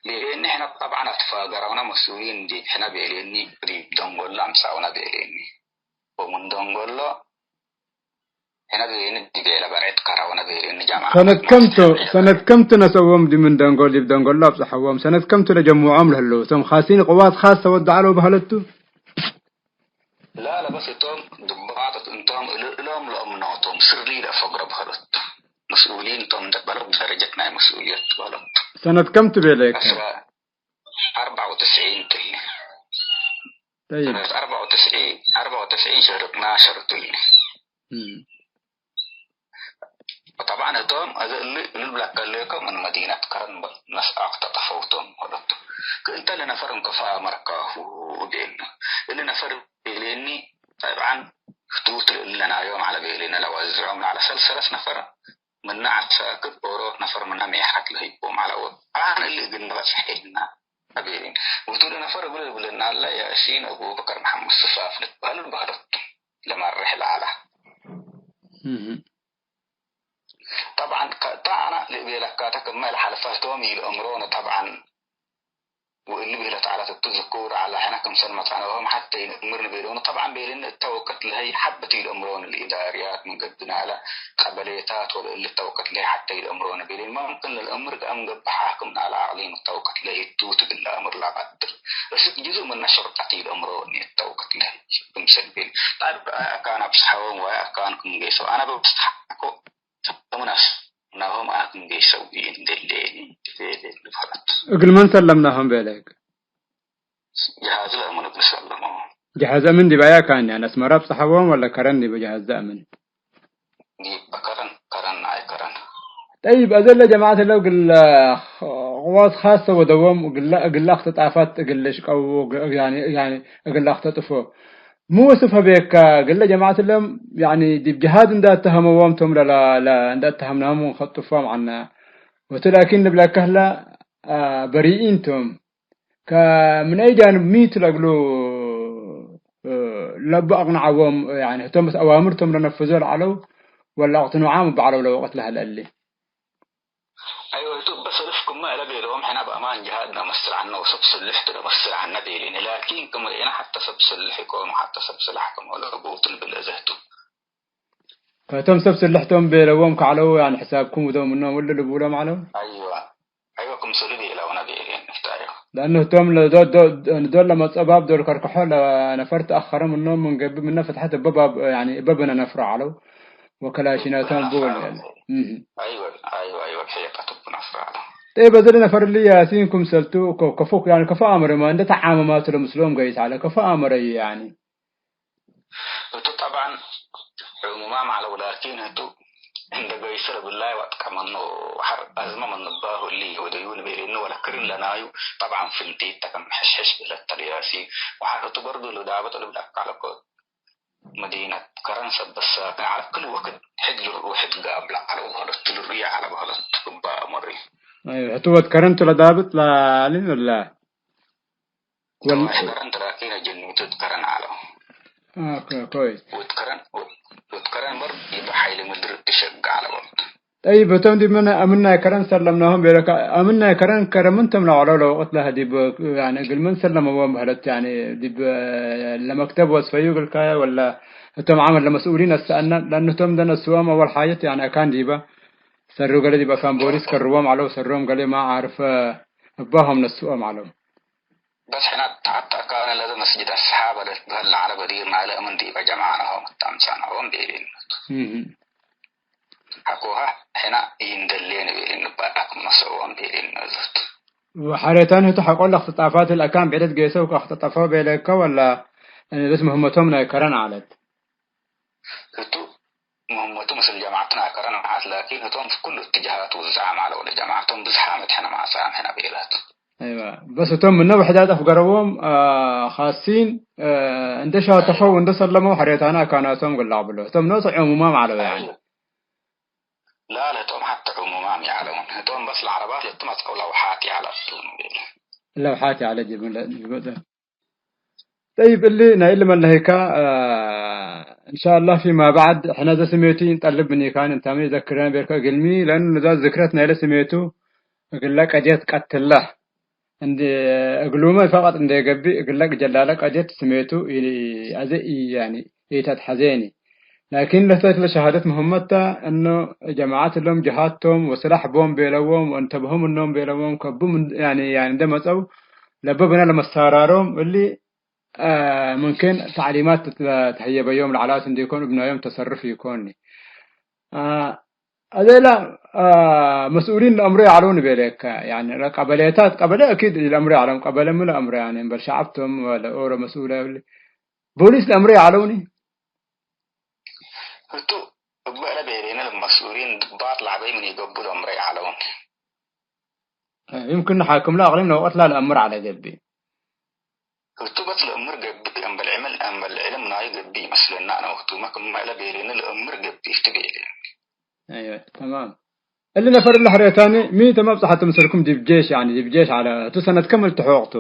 ሌኒ ሕነ ጠብዐን አትፋገረውነ መስኡሊን ዲብ ሕነ ቤሌኒ፣ ዲብ ደንጎሎ አምሳውነ ቤሌኒ። ወምን ደንጎሎ ሕነ ቤሌኒ ዲቤለ በርዕድ ከረውነ ቤሌኒ ጀማዐት ሰነት ከምቱ፣ መርሰ ሰነት ከምቱ ነሰዎም ዲብ ምን ደንጎል ዲብ ደንጎሎ አብጽሐዎም? ሰነት ከምቱ ለጀምዖም ለህለው? እቶም ካሲን ቅዋት ካሰ ወደ ዐለው በህለቱ? ላለ፣ በስ እቶም ድባጠት እንቶም እሉ-፣ እሎም ለአምኖቶም ስርሊ ለአፈግሮ በህለቱ። መስኡሊን እንቶም እንደ በለው ደረጀት ናይ መስኡልየት በህለቱ። ሰነት ከምቱ ቤለከ? አስራ አርበዕ ወትስዒን ትልኒ። ጠይብ። ሰነት አርበዕ ወትስዒን፣ አርበዕ ወትስዒን ሸህር እትናሸር ትልኒ። እም። ወጠብዓን እቶም፣ አዜ እሊ ልብለከ ህሌኮ ምን መዲነት ከረን ነስአ ክተጠፈውቶም ወለቱ። ክእንተ ለነፈር እንክፋ መርካሁ እቤሉ። እሊ ነፈር ቤሌኒ፣ ጠብዓን ህቱት ለእለናዮም ዐለ ቤሌነ ለወዝዖም ለዐለ ሰልሰለት ነፈር ምነ ዐሳክር ኦሮት ነፈር ምነ ሜሐት ለህይቦም ዐለ ወአን እሊ እግል ንበጽሕ ሄድና አቤሊን። ወቱ ለነፈር እግል ልብለና እለ ያሲን አቡበከር መሐመድ ስፋፍ ልትበህል በህለት ለመርሕ ለዐለ። እህ። ጠብዓን፣ ከእተ አነ ልእቤለካተ ክመ ለሐልፈቶም ኢለአምሮነ ጠብዓን፣ ወእሊ ብህለት ዐለት እቱ ዝኩር ዐለ፣ ሕነ ክምሰል መጽአነ ወህም ሐቴ ኢነአምር ንቤሎነ። ጠብዓን ቤልኒ እተ ወቅት ለሀይ ሐበት ኢለአምሮነ፣ ለኢዳርያት ምን ገብእ ናለ ቀበሌታት ወለእሊ እተ ወቅት ለሀይ ሐቴ ኢለአምሮነ ቤሌን። መምክን ለልአምር ገአም ገብእ ሓክም ናለ አቅሊም እተ ወቅት ለሀይ ቱ ትግል ለአምር ለቀድር። እስክ ጅዙእ ምነ ሸርጠት ኢለአምሮኒ እተ ወቅት ለሀይ ክምሰል ቤል። ጣይብ፣ አካን አብጽሐዎም ወይ አካን ክም ጌሰው አነ በስተሐቆ ሰሙን አስናሆም አክም ጌሰው እንዴ እንዴ ልፈረት። እግል መን ሰለምናሆም ቤለክ? ጀሃዝ ለእምን እግል ሰለመው። ጀሃዝ አምን ዲብ አያ ካን? ያን አስመራ አብጽሐዎም ወለ ከረን ዲብ ጀሃዝ አምን? ዲብ ከረን፣ ከረን አይ ከረን። ጠይብ፣ አዘለ ጀማዐት ለው እግል ቅዋት ካሰ ወደዎም እግለ፣ እግለ አክትጣፋት እግል ልሽቀው፣ ያኒ፣ ያኒ እግል አክተጥፎ። ሚ ወስፍ ሀቤከ? እግለ ጀማዐት እሎም፣ ያኒ፣ ዲብ ጀሃድ እንደ አተሀመዎም ቶም ለላ-፣ ለ-፣ እንደ አተሀምናሆም እንከጥፎም ዐልነ። ወእቱ ላኪን ልብለከ ህለ፣ አ፣ በሪኢን ቶም። ከምን አይ ጃንብ ሚ ቱ ለእግሉ፣ እ፣ ለቡ አቅነዐዎም፣ ያኒ፣ ህቶም በስ አዋምር ቶም ለነፍዞ ለዐለው፣ ወለ አቅትኑዓም እብ ዐለው ለወቅት ለህለ እሊ? አይወ፣ ህቱ እበ ሰልፍ ክም እለ ቤለዎም፣ ሕነ በአማን ጅሃድ ነመስል ዐነ ወሰብ ስልሕ ቱ ነመስል ዐነ ቤሌነ። ላኪን ክም ርኤነ ሐተ ሰብ ስልሕ ኢኮኑ፣ ሐተ ሰብ ስላሕ ክም ሆለ እቡ ቱ ልብል እዘህቱ። ከቶም ሰብ ስልሕ ቶም ቤለዎም ከዐለው፣ ያን ሕሳብኩም ውደው ምኖም እሉ ልቡሎም ዐለው። አይወ፣ አይወ፣ ክምሰሉ ቤለውነ ቤሌን ንፍታዮ። ለእኑ ህቶም ለዶ-፣ ዶ-፣ ዶል ለመጽኦ ባብ ዶል ከርከሖ ለነፈር ተአኸረ ምኖም ምን ገብእ ምነ ፍትሐት እበ ባብ፣ ያኒ እበ ብነ ነፍሮ ዐለው። ወከላሽናቶም ቡን ያለ። እህ። አይወ፣ አይወ፣ አይወ፣ ብሕየቀት እቡ ነፍሮ ዐለው። ጠይብ፣ እዝል ነፈር እሊ ያሲን ክምሰልቱ ከ-፣ ከፎ፣ ያኒ ከፎ አመረማ እንደ ተዓመማቱ ለምስሎም ገይስ ዐለ። ከፎ አመረዩ ያኒ። እቱ ጠብዐን ዑሙማም ዐለው፣ ላኪን ህቱ እንደ ገይሰ ለብላይ ወአጥቀመኖ ወሐር አዝመ ምን ንባሁ እሊ ወደዩ ንቤሌኒ ወለክርን ለናዩ። ጠብዐን ፍንቲት ተከም ሕሽሕሽ ብለተ ለያሲን ወሐር እቱ በርዱ ልዳበጥ ልብለክ ዐለኮ። መዲነት ከረን ሰበት ሳክን ዐለ። ክል ወክድ ሕድ ልርኡ ሕድ ጋብለ ዐለ በህለት፣ ልርኡ ዐለ በህለት እባ አመሪ። አይ፣ ሕቱ ወድ ከረን ቱ ለዳብጥ ላሊ ወላ? ወል- ከረን ቱ ላኪን ጅኒቱ እት ከረን ዐለ። ኦኬ፣ ኮይስ። ወድ ከረን፣ ወድ ከረን በርድ ይበ ሐይል ምድር እሸግ ዐለ በርድ። ጠይብ፣ እቶም ዲብ ምን፣ አምን ናይ ከረን ሰለምናሆም ቤለከ፣ አምን ናይ ከረን ከረ ምን ተምናዖለው ለወቅት ለህ ዲብ፣ ያኒ፣ እግል ምን ሰለመዎም በህለት፣ ያኒ፣ ዲብ ለመክተብ ወስፈዩ እግልካየ ወላ እቶም ዐመል ለመስኡሊን አሰአልነ፣ ለእንቶም ደነስዎም አወል ሓጀት፣ ያኒ፣ አካን ዲበ ሰሩ ገሌ ዲብ አካን ቦሊስ ከርዎም ዐለው፣ ሰሮም ገሌ ማ ዓርፈ እባሆም ነስኦም ዐለው። በስ ሕነ ሐተ አካነ ለዘ መስጅድ አስሓበ ለትበህል ለዐለ በዲር ናይለ እምን ዲበ ጀምዐናሆም እተ አምጸእናሆም ቤሌን ቱ። እህ። ሐቆሀ ሕነ ኢንደሌነ ቤሌን ንባል ክም መስዕዎም ቤሌን ነዘት። ወሐሬታን ህቱ ሐቆ ለክትጣፋት ለአካን ቤለት ጌሰው ከክትጠፈው ቤለከ ወላ በስ ምህመቶም ናይ ከረን ዐለት? ህቱ ምህመቱ ምስል ጀማዐቱ ናይ ከረን ዐለት፣ ላኪን ህቶም ፊ ኩሉ እትጃሃት ውዝዓም ዐለው። ለጀማዐቶም ብዝሕ ዓመት ሕነ ማጽአም ሕነ ቤላት። አይዋ፣ በስ እቶም ምነ ውሕዳት አፍገረዎም፣ አ፣ ካሲን፣ አ፣ እንደ ሻተፈው፣ አይዋ። እንደ ሰለመው፣ ሐሬታነ አካናቶም ግላቅ ብሎ። እቶም ኖሰ ዕሙማም ዐለው፣ ያኒ። አይዋ። ላ፣ ለህቶም ሐተ ዕሙማም ይዐለውን። ህቶም በስ ለዐረባት ለትመጽአው ለውሓት ይዐለ እቱ ንቤል። ለውሓት ይዐለ ጅብለ፣ ጅብለ። ጠይብ፣ እሊ ናይ እሊ መለሀይካ፣ አ፣ እንሻአላህ ፊማ በዕድ ሕነ ዘስሜቱ ኢንጠልብ ምኒካን እንታመ ይዘክረነ ቤልከ እግልሚ፣ ለእኑ ንዛት ዝክረት ናይለ ስሜቱ እግለ ቀድየት ቀትለ። እንዴ እግሉመ ፈቀጥ እንዴ ገብእ፣ እግለ ጀላለ ቀድየት ስሜቱ ኢ-፣ አዜ ኢ-፣ ያኒ ኢተትሐዜኒ። ላኪን ለህተ እትለ ሸሃደት ምህመት ተ፣ እኖ ጀማዐት እሎም ጀሃት ቶም ወስላሕ ቦም ቤለዎም ወእንተብሆ ምኖም ቤለዎም፣ ከቡ ምን፣ ያኒ፣ ያኒ እንዴ መጸው ለበ ብነ ለመሳራሮም እሊ፣ አ፣ ምንክን ተዕሊማት ተህየበዮም ለዐላት እንዴ ኢኮን፣ እብ ናዮም ተሰርፍ ኢኮኒ። አ፣ አዜላ፣ አ፣ መስኡሊን ለአምሮ ይዐለውን ቤሌከ፣ ያኒ፣ ቀበሌታት፣ ቀበሌ አኪድ ለአምሮ ይዐለውን፣ ቀበሌ ምን ለአምሮ፣ ያኒ፣ እምበል ሸዐብ ቶም ወለ ኦሮ መስኡለ፣ ቦሊስ ለአምሮ ይዐለውኒ? ህቱ እበ እለ ቤሌነ ለመስኡሊን ድባጥ ለዐበይ ምን ኢገብኡ ለአምሮ ይዐለውን። ይምክን ሓክም ለአቅሊም ለወቀት ላ ለአምር ዐለ ገብእ። ህቱ በስ ለእምር ገብእ እምበል ዕምል፣ እምበል ዕልም ናዩ ገብእ መስለና ነው። ህቱመ ክመ እለ ቤሌኒ ለእምር ገብእ ቱ ቤሌኒ። አይወ፣ ተማም። እሊ ነፈር እለ ሕሬታኒ ሚ ተመብጽሐቱ ምስልኩም ዲብ ጄሽ፣ ያኒ ዲብ ጄሽ ዐለ። ህቱ ሰነት ከም እልትሖቅቱ?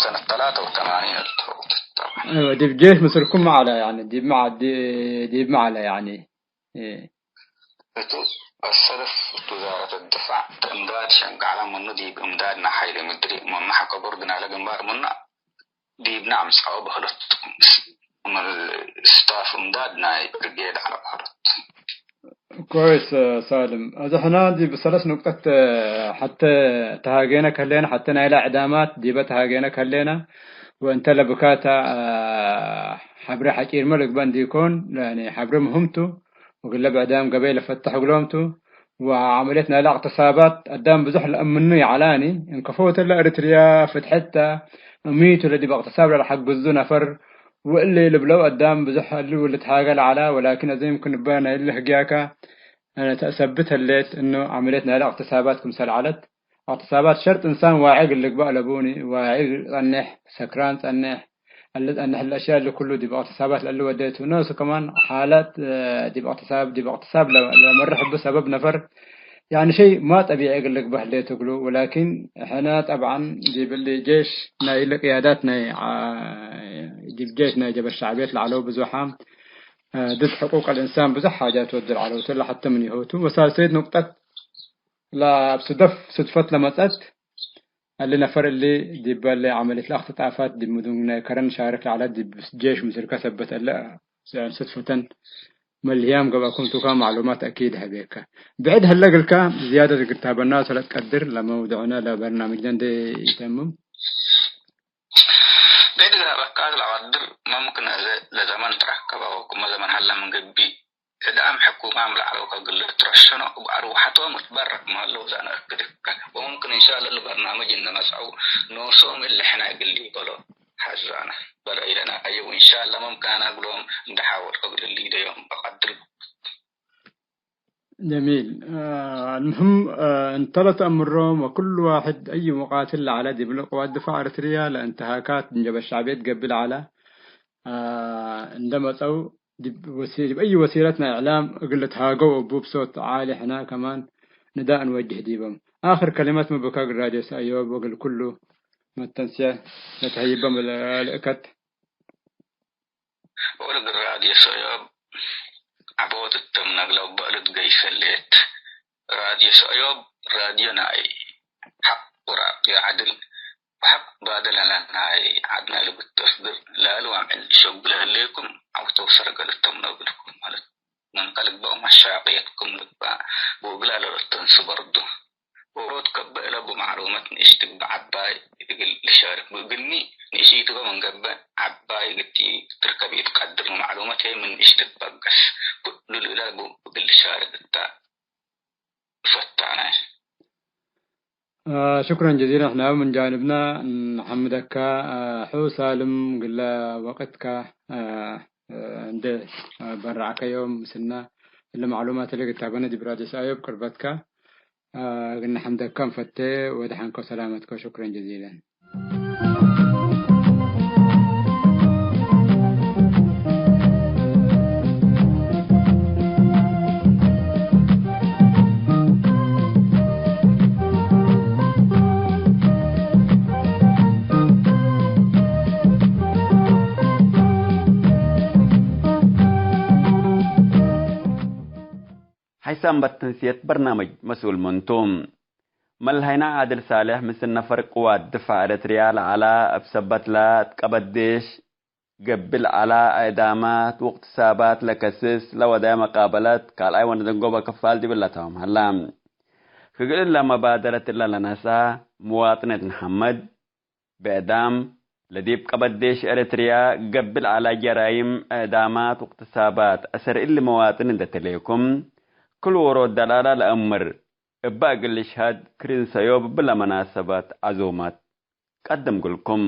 ሰነት ተላተ ወተማኒን እልትሖቅቱ ጠብዓን። አይወ፣ ዲብ ጄሽ ምስልኩም ዐለ፣ ያኒ ዲብ መ-፣ ዲ-፣ ዲብ መ ዐለ፣ ያኒ። እ። እቱ አሰለፍ እት ውዛረት ድፋዕ እምዳድ ሸንቀዐለ ምኑ ዲብ እምዳድነ ሐይል ምድሪ ምኑ ሐቆ ቦርድ ናይለ ግንባር ምኑ ዲብነ አምጽአው በህለት። ምን ስታፍ እምዳድ ናይ ብርጌድ ዐለ በህለት። ኮይስ ሳልም፣ አዜ ሕነ ዲብ ሰለስ ኑቅጠት ሐቴ ተሃጌነ ከሌነ፣ ሐቴ ናይለ ዕዳማት ዲበ ተሃጌነ ከሌነ፣ ወእንተ ለብካታ ሐብሬ ሐጪርመ ልግበእ እንዲኮን፣ ያኒ ሐብሬ ምህም ቱ፣ ወግለ ብዕዳም ገበይ ለፈተሕ እግሎም ቱ፣ ወዐመልየት ናይለ እቅትሳባት አዳም ብዙሕ ለአምኑ ይዐላኒ፣ እንከፎ እትለ ኤሪትርያ ፍትሐት ተ፣ እሚቱ ለዲብ እቅትሳብ ለለሐግዙ ነፈር፣ ወእሊ ልብለው አዳም ብዙሕ እሊ ወልትሃገ ለዐላ፣ ወላኪን አዜ ይምክን እበ ናይለ ህግያከ ተአሰብት ህሌት፣ እኑ ዐመልየት ናይለ እቅትሳባት ክምሰል ዐለት፣ እቅትሳባት ሸርጥ እንሳን ዋዒ እግል ልግበእ ለቡኒ፣ ዋዒ ጸኔሕ፣ ሰክራን ጸኔሕ፣ እሊ ጸኔሕ ለአሽያእ እሊ ኩሉ ዲብ እቅትሳባት ለእሊ ወዴቱ። ኖሱ ከማን ሓለት፣ እ፣ ዲብ እቅትሳብ፣ ዲብ እቅትሳብ ለ-፣ ለመርሕ እቡ ሰበብ ነፈር፣ ያኒ ሸይ ማ ጠቢዒ እግል ልግበእ ህሌት እግሉ። ወላኪን ሕነ ጠብዓን ዲብ እሊ ጄሽ ናይ እሊ ቅያዳት ናይ ዓ-፣ ዲብ ጄሽ ናይ ጀበህት ሸዕብየት ለዐለው ብዙሓም፣ እ፣ ድድ ሕቁቅ አልእንሳን ብዙሕ ሓጃት ወድል ዐለው። እትለ ሐተ ምን ይሆቱ ወሳልሰይት ኑቅጠት ለእብ ስደፍ ስድፈት ለመጸት፣ እሊ ነፈር እሊ ዲበ እሊ ዐመልየት ለእክትጣፋት ዲብ ምዱን ከረን ሻርክ ለዐለ ዲብ ጄሽ ምስልከ ሰበት እለ ስድፈተን መልህያም ገብአኩም ቱካ፣ ማዕሉማት አኪድ ሀቤከ። ብዕድ ህለ እግልከ ዝያደት እግል ታበና ሰለትቀድር፣ ለመውድዕነ ለበርናምጅነ እንዴ ኢተምም። ብዕድ ገብአካት ለቀድር፣ መምክን አዜ ለዘመን ትረከበ ወክመ ዘመን ሀለ ምን ገብእ፣ ዕዳም ሕኩማም ለዐለው ከእግል ልትረሸኖ እብ አርወሐቶም እትበረቅ መህለው ዘአነ እክድከ። ወመምክን እንሻለ እሊ በርናምጅ እነ መጽአው ኖሶም እሊ ሕነ እግል ሊበሎ ሐዛነ በለ ኢለነ። አየው እንሻለ መምክን አነ እግሎም እንዴ ሐወልኮ እግል ሊደዮም እቀድር። ጀሚል። አ፣ አልሙህም፣ አ፣ እንተ ለተአምሮም ወክሉ ዋሕድ አዩ ሙቃትል ለዐለ ዲብለ ቅዋት ድፋዕ ኤረትርያ ለእንትሃካት እንጀበ ሸዕብየት ገብእ ለዐለ፣ አ፣ እንደ መጸው ዲብ ወሲ-፣ ዲብ አዩ ወሲለት ናይ እዕላም እግል ልትሃገው እቡ ብሶት ዓሊ ሕነ ከማን ንዳእ እንወጅህ ዲቦም። አክር ከሊመት ምን ብከ እግል ራድዮ ሰእዮብ ወእግል ኩሉ መተንስየ ለተሀይቦም ለልእከት። ወእግል ራድዮ ሰእዮብ ዐቦት እቶም ነግለው በእሉ ትገይሰ ሌት። ራድዮ ሰእዮብ ራድዮ ናይ ሐቅ ወራድዮ ዐድል ወሐቅ ባድል ዐለ ናይ ዐድነ ልብተፍግር ላሉ አምዕል ሸጉለ ህሌኩም ዐውተው ሰርገል እቶም ነግልኩም ማለት ምን ከልግበኦም አሻቅየትኩም ልግባእ ወእግላ ለረተንሱ በርዱ። ዎሮት ከበ እለ እቡ ማዕሉመት ንእሽ ትግበእ ዐባይ እግል ልሻርክ ብእግልሚ፣ ንእሽይትበ ምን ገብእ ዐባይ እግል ትርከብ ኢትቀድር፣ ወማዕሉመት ህይ ምን ንእሽ ትትበገስ። ኩሉ ልእለ እቡ እግል ልሻርክ እተ እፈታነ። አ፣ ሽክረን ጀዚለን። ሕናዊ ምን ጃንብና ነሐምደካ፣ አ፣ ሑ ሳልም፣ ግለ ወቅትካ፣ አ፣ እንዴ በረዕከ ዮም ምስልነ እሊ ማዕሉማት እሊ ግታበነ ዲብ ራድዮ ሰእዮብ ቅርበትከ፣ አ፣ እግል ነሐምደከ እንፈቴ። ወደሐንከ ወሰላመትከ። ሹክረን ጀዚለን። ሐይሳም በትንስየት በርናምጅ መስኡል ምን ቱ? መልሀይና ዓድል ሳልሕ ምስል ነፈር ቅዋት ድፋዕ ኤረትርያ ለዐላ፣ እብ ሰበትለ እት ቀበዴሽ ገብእ ለዐላ እዕዳማት ወእቅትሳባት ለከስስ ለወደየ መቃበለት ካልኣይ ወነደንጎበ ክፋል ዲብለ ተምም ሀላ። ክግል እለ መባደረት እለ ለነስአ ምዋጥነት ነሐመድ፣ ብዕዳም፣ ለዲብ ቀበዴሽ ኤረትርያ ገብእ ለዐለ ጀራይም፣ እዕዳማት ወእቅትሳባት፣ አሰር እሊ መዋጥን እንዴ ተሌኩም፣ ክል ዎሮት ደላላ ለአምር፣ እበ እግል ልሽሀድ ክርን ሰእዮብ እብለ መናሰበት ዐዙመት ቀድም እግልኩም።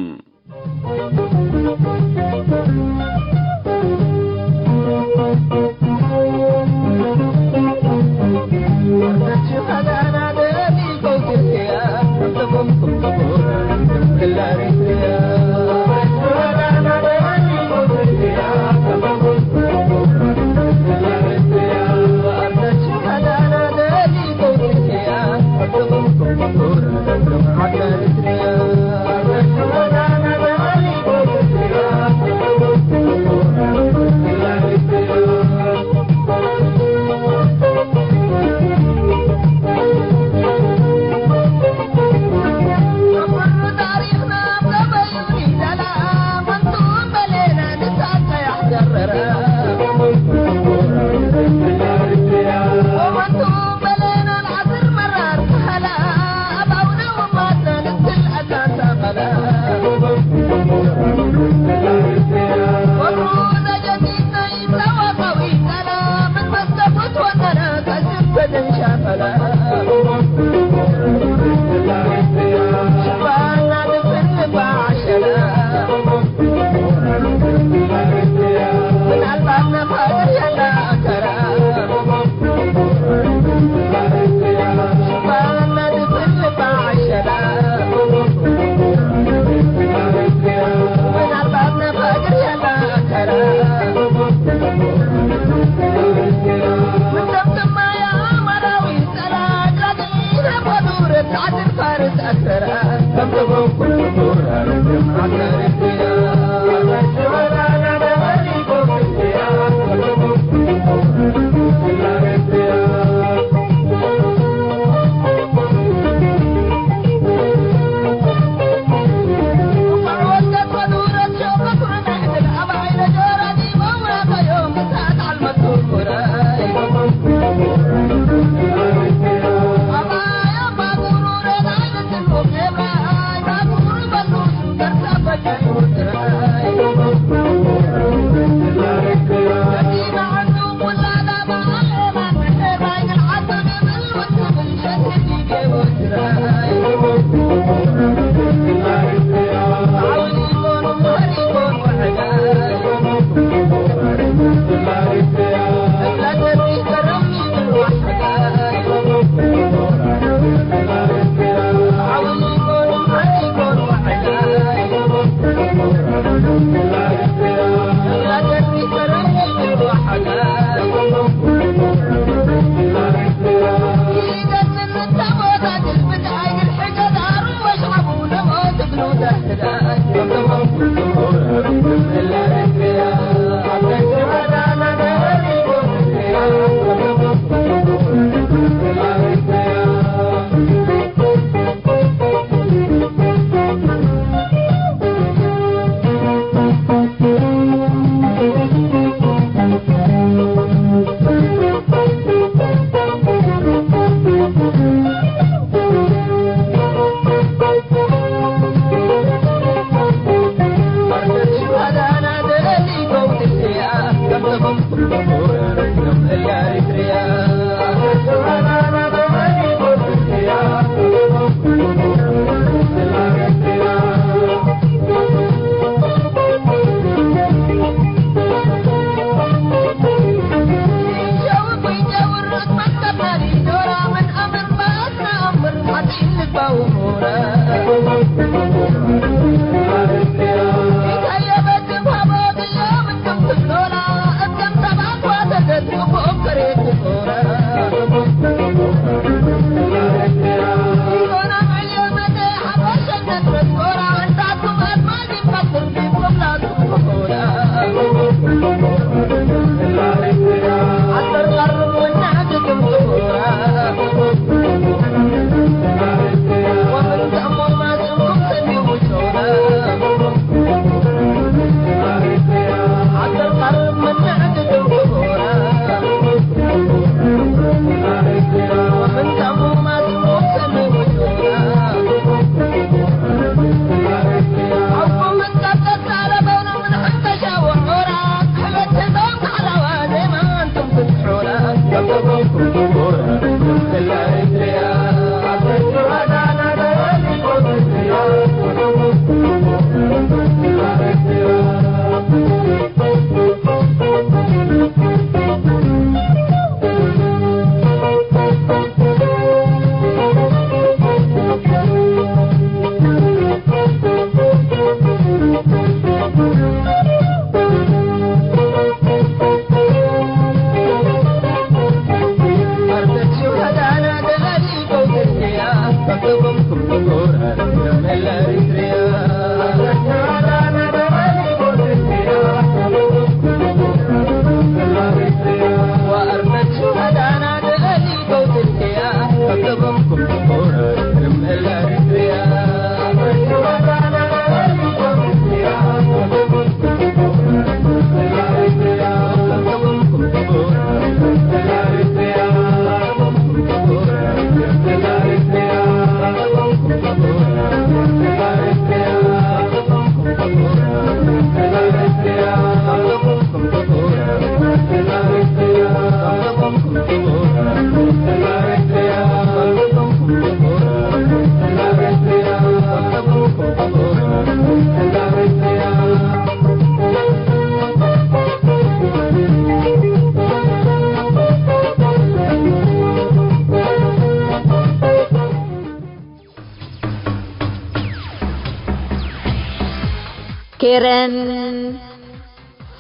ሄረን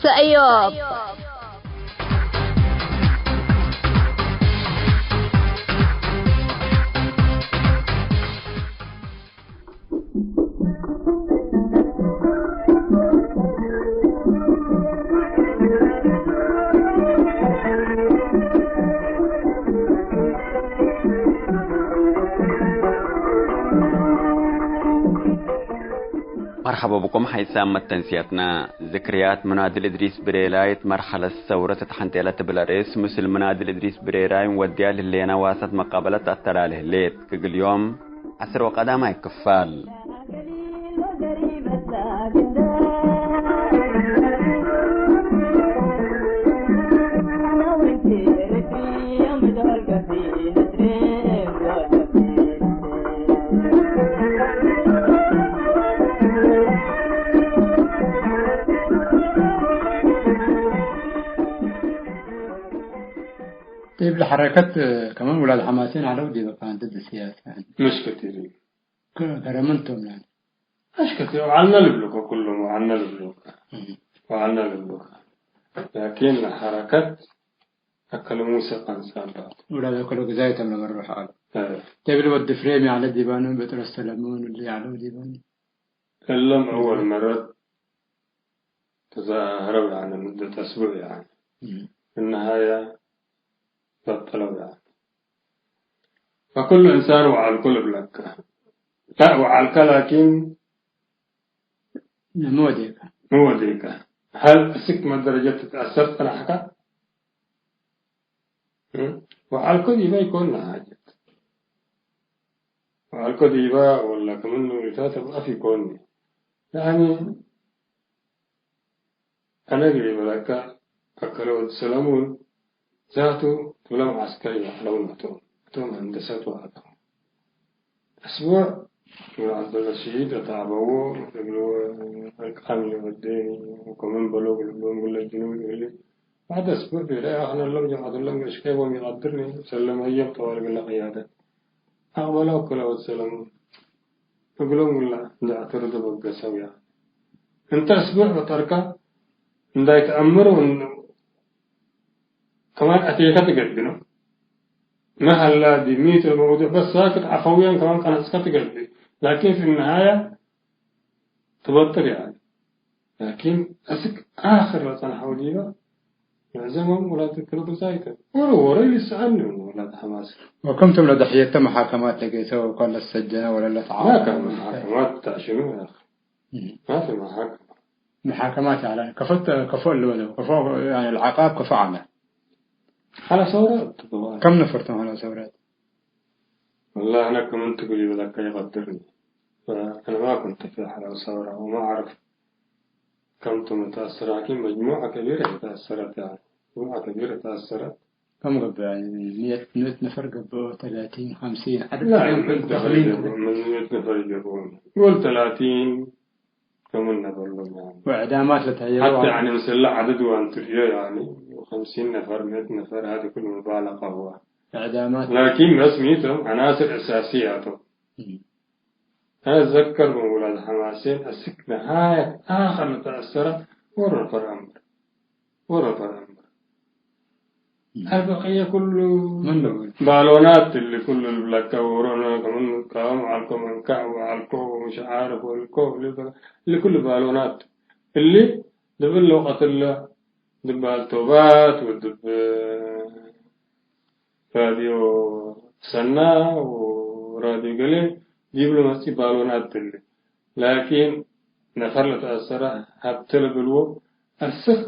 ሰእዮብ። መርሐበ ብኩም ሐይሳም መተንስያትና። ዝክርያት ምናድል እድሪስ ብሬላይ እት መርሐለት ሰውረት እት ሐንቴለ ትብል አርእስ፣ ምስል ምናድል እድሪስ ብሬላይ እንወድያ ለህሌነ ዋሰት መቃበለት አተላሌ ህሌት። ክግል ዮም ዐስር ወቀዳማይ ክፋል። ዲብ ለሐረከት ከመን ውላድ ሐማሴን ዐለው ዲበ ከአንተ ድስያት። ምሽ ከቲር። ከ-፣ ከረምን ቶም ላን። አሽከት ወዐልነ ልብሉከ፣ ኩሎም ወዐልነ ልብሉከ። እህ። ወዐልነ ልብሉከ። ላኪን ሐረከት አከለ ሙሴ ቀንሰ አለበት። ወላ አከለ ግዛይ ተም ለመርሕ አለ። እህ። ተብል ወድ ፍሬም ያለ ዲባኑ፣ በጥረስ ሰለሞን እሊ ያለው ዲባኑ። እሎም አወል መረት ተዛሀረው፣ ያኒ፣ ሙደት አስቡዕ፣ ያኒ፣ እም። እነሃያ በጠለው፣ ያኒ። ፈኩሉ እንሳን ወዐልኩ ልብለከ። ላ፣ ወዐልከ ላኪን ምን ወዴከ? ምን ወዴከ? ሀል እስክ መደረጀት ትትአሰር ጸናሕከ? እም? ወዐልኮ ዲበ ኢኮን ለሓጀት። ወዐልኮ ዲበ ወላ ክምኑ ኢታተብአፍ ኢኮን። ያኒ አነ እግል ኢበለከ አከለ ወድ ሰለሙን ዛቱ ትብለ መዓስከር ይዐለው ነቶም። እቶም ሀንደሰት ወዐለው። አስቡዕ ምን ዐብደልረሺድ ለተአበዎ እግል አርቃም ለወዴ ወከመን በሎ እግል ልብሎም እግለ ጅኑብ እግል። በዕድ አስቡዕ ቤለ አክነ እሎም ጀምዐት እሎም ገሽከይ ቦም ኢቀድርኒ ሰለመዮም ጠዋል እግለ ቅያደት አቅበለው ክለ ወድ ሰለሙ እግሎም እግለ እንዴ አተርዶ በገሰው ያ። እንተ አስቡዕ በጠርካ እንዳይተአምር ወን ከማን አቴከ ትገብእ ነው። መሀላ ዲብ ሚት መውዱዕ በስ ሳክት ዐፈውየን ከማን ቀነጽከ ትገብእ። ላኪን ፊ ነሃያ ትበጥር ያኒ። ላኪን አስክ አክር ለጸንሐው ዲበ ምዕዘሞም ውላድ ክሉ ብዛይተ ወረ ወረ ይልሰአኒ ውላድ ሐማስ። ወክምቱም ለደሕየተ መሓከማት ለጌሰ ወኮን ለሰጀነ ወለ ለተዓወነ ማከ መሓከማት ብታዕ ሽኑ ያ አኺ? እም። ማፊ መሓከማ። መሓከማት ያለ ከፎ፣ ከፎ እሉ ወለው፣ ከፎ፣ ያኒ፣ ለዐቃብ ከፎ ዐመ። ሐለ ሰውረት ትበዋል። ከም ነፈር ቶም ሐለ ሰውረት? ወላሂ፣ አነ ክም እንቱ እግል ኢበለከ ኢቀድርኒ። ፈአነ ማ ኩንቱ ፊ ሐለ ሰውረ ወማ አዕርፍ ከም ቶም ተአሰረ፣ ላኪን መጅሙዐ ከቢረ ተአሰረት፣ ያኒ፣ መጅሙዐ ከቢረ ተአሰረት። ከም ገብአ፣ ያኒ፣ ምእት፣ ምእት ነፈር ገብኦ፣ ተላቲን፣ ሐምሲን፣ ዐደድ ላ፣ ተዕሊም ምእት ነፈር ደክሊን ይገብኦ፣ ምን ምእት ነፈር ይገብኦ። ጎል ተላቲን ከምን ነበሎም፣ ያኒ። ወእዕዳማት ለተሀየበው ሐታ፣ ያኒ፣ ምስለ ዐደድ ዋንትርዮ፣ ያኒ፣ ኸምሲን ነፈር፣ ምእት ነፈር፣ ሀዚ ኩሉ ሙባለቀ ሁወ። እዕዳማት። ላኪን በስ ሚቶም ዐናስር አሳስያቶም። እም። አትዘከር ምን ውላድ ሐማሴን አስክ ነሃየት አክር ለተአሰረ ወሮ ነፈር አምር። ወሮ ነፈር አምር። እም። አልበቅየ ኩሉ ምን ነው? ባሎናት እሊ ኩሉ ልብለከ ወሮ ነ-፣ ከምን ቃወም ዐልኮ መንካዕ ወዐልኮ ወምሽ ዓርፍ ወልኮ እሊ በ-፣ እሊ ኩሉ ባሎናት እሊ ድብል ወቀትለ ድባል ቶባት ወድብ ራድዮ ሰና ወራድዮ ገሌ ዲብሉ መጽእ ባሎናት እሊ። ላኪን ነፈር ለተአሰረ ሀብተ ለብልዎ አስክ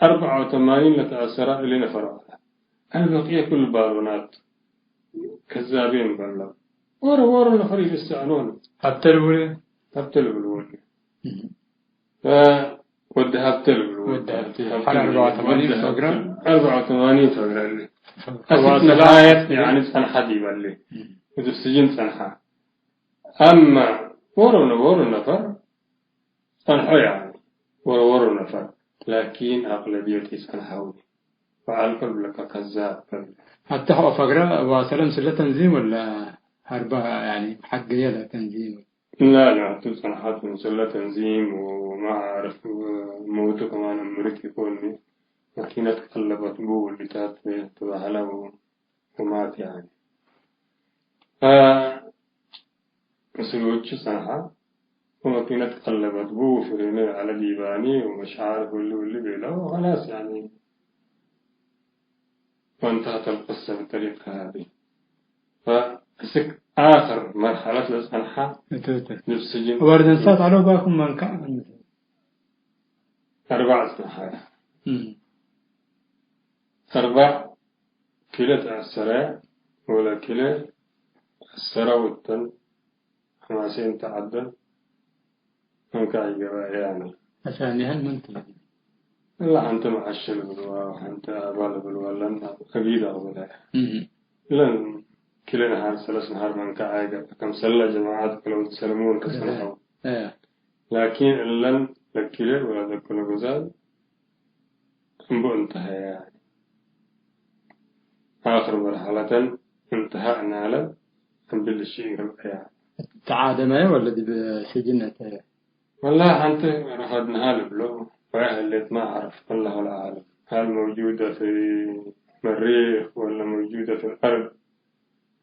አርበዕ ወተማኒን ለተአሰረ እሊ ነፈር ዐለ። አልበቅየ ኩሉ ባሎናት ከዛቤን በለው። ወረ ወረ ነፈር ኢልሰአኖን። ሀብተ ልብሉ? ሀብተ ልብልዎ። እህ። ወዲ ሀብቴ ልብሉ። ወዲ ሀብቴ። ሀብቴ ሐር ልብሉ። አርበዓ ወተማኒን ወዲ ሀብቴ። ፈግረ? አርበዓ ወተማኒን ፈግረ እሊ። ፈግረ። አስክ ተዋሰላ ነሃየት ሀብቴ። ያኒ ጸንሐ ዲበ እሊ። እም። እብ ስጅን ጸንሐ። አማ ወሮ ነ-፣ ወሮ ነፈር ጸንሖ ያኒ። ወሮ ወሮ ነፈር። ላኪን አቅለብየት ኢጸንሐው። ወዐልኮ ልብለከ ከዛብ በል። ሐቴ ሐቆ ፈግረ ዋሰለ ምስለ ተንዚም ወለ ሀርበ ያኒ ሐግየ ለተንዚም? لا، لا، ቱ ጸንሐት ምስለ ተንዚም ወመዓርፍ መውቱ ከማን እምርት ኢኮን፣ መኪነት ቀለበት ቡ ወሊታት ትበህለ ወማት ያኒ። ፈ ምስሎቹ ጸንሐ ወመኪነት ቀለበት ቡ ፍሬነ ዐለ ዲባኒ ወመሻርፍ ወሊ ወሊ ቤለው ወኸላስ ያኒ። وانتهت القصة بالطريقة هذه. فأسك آخر مرحلة للصنحة እትብተ። بالسجن. ወርደንሳት አለባኩም መንካ። أربع صنحات. እም። أربع كلا تأثر ولا كلا أثر والتن حماسين تعدل. መንካዕ ኢገብአ ያኒ። አሳኒሀን ምን ትብል? እለ ሐንተ መዐሸ ልብልዋ፣ ሐንተ አባ ልብልዋ፣ ለን አጊድ አቅብለ። እህ። ለን ክለ ነሃር ሰለስ ነሃር መንካዕ አይገብአ፣ ከምሰለ ጀማዐት ክለው ትሰልሙን ከሰልሐው። እህ። ላኪን እለን ለክለ ወላ ለክለ ጉዛይ እምቡ እንተሀየ። አክር መርሐለተን እንተሀ እናለ እምብል እሺ ገብአ። ተዓደመ ወለ ዲብ ስጅን አተየ? ወላሂ ሐንተ ረፈድንሃ ልብሎ፣ ወያ ህሌት ማ አዕረፍ፣ አላሁ ለአዕለም። ሀል መውጁደ ፊ መሪኽ ወለ መውጁደ ፊ አልአርድ፣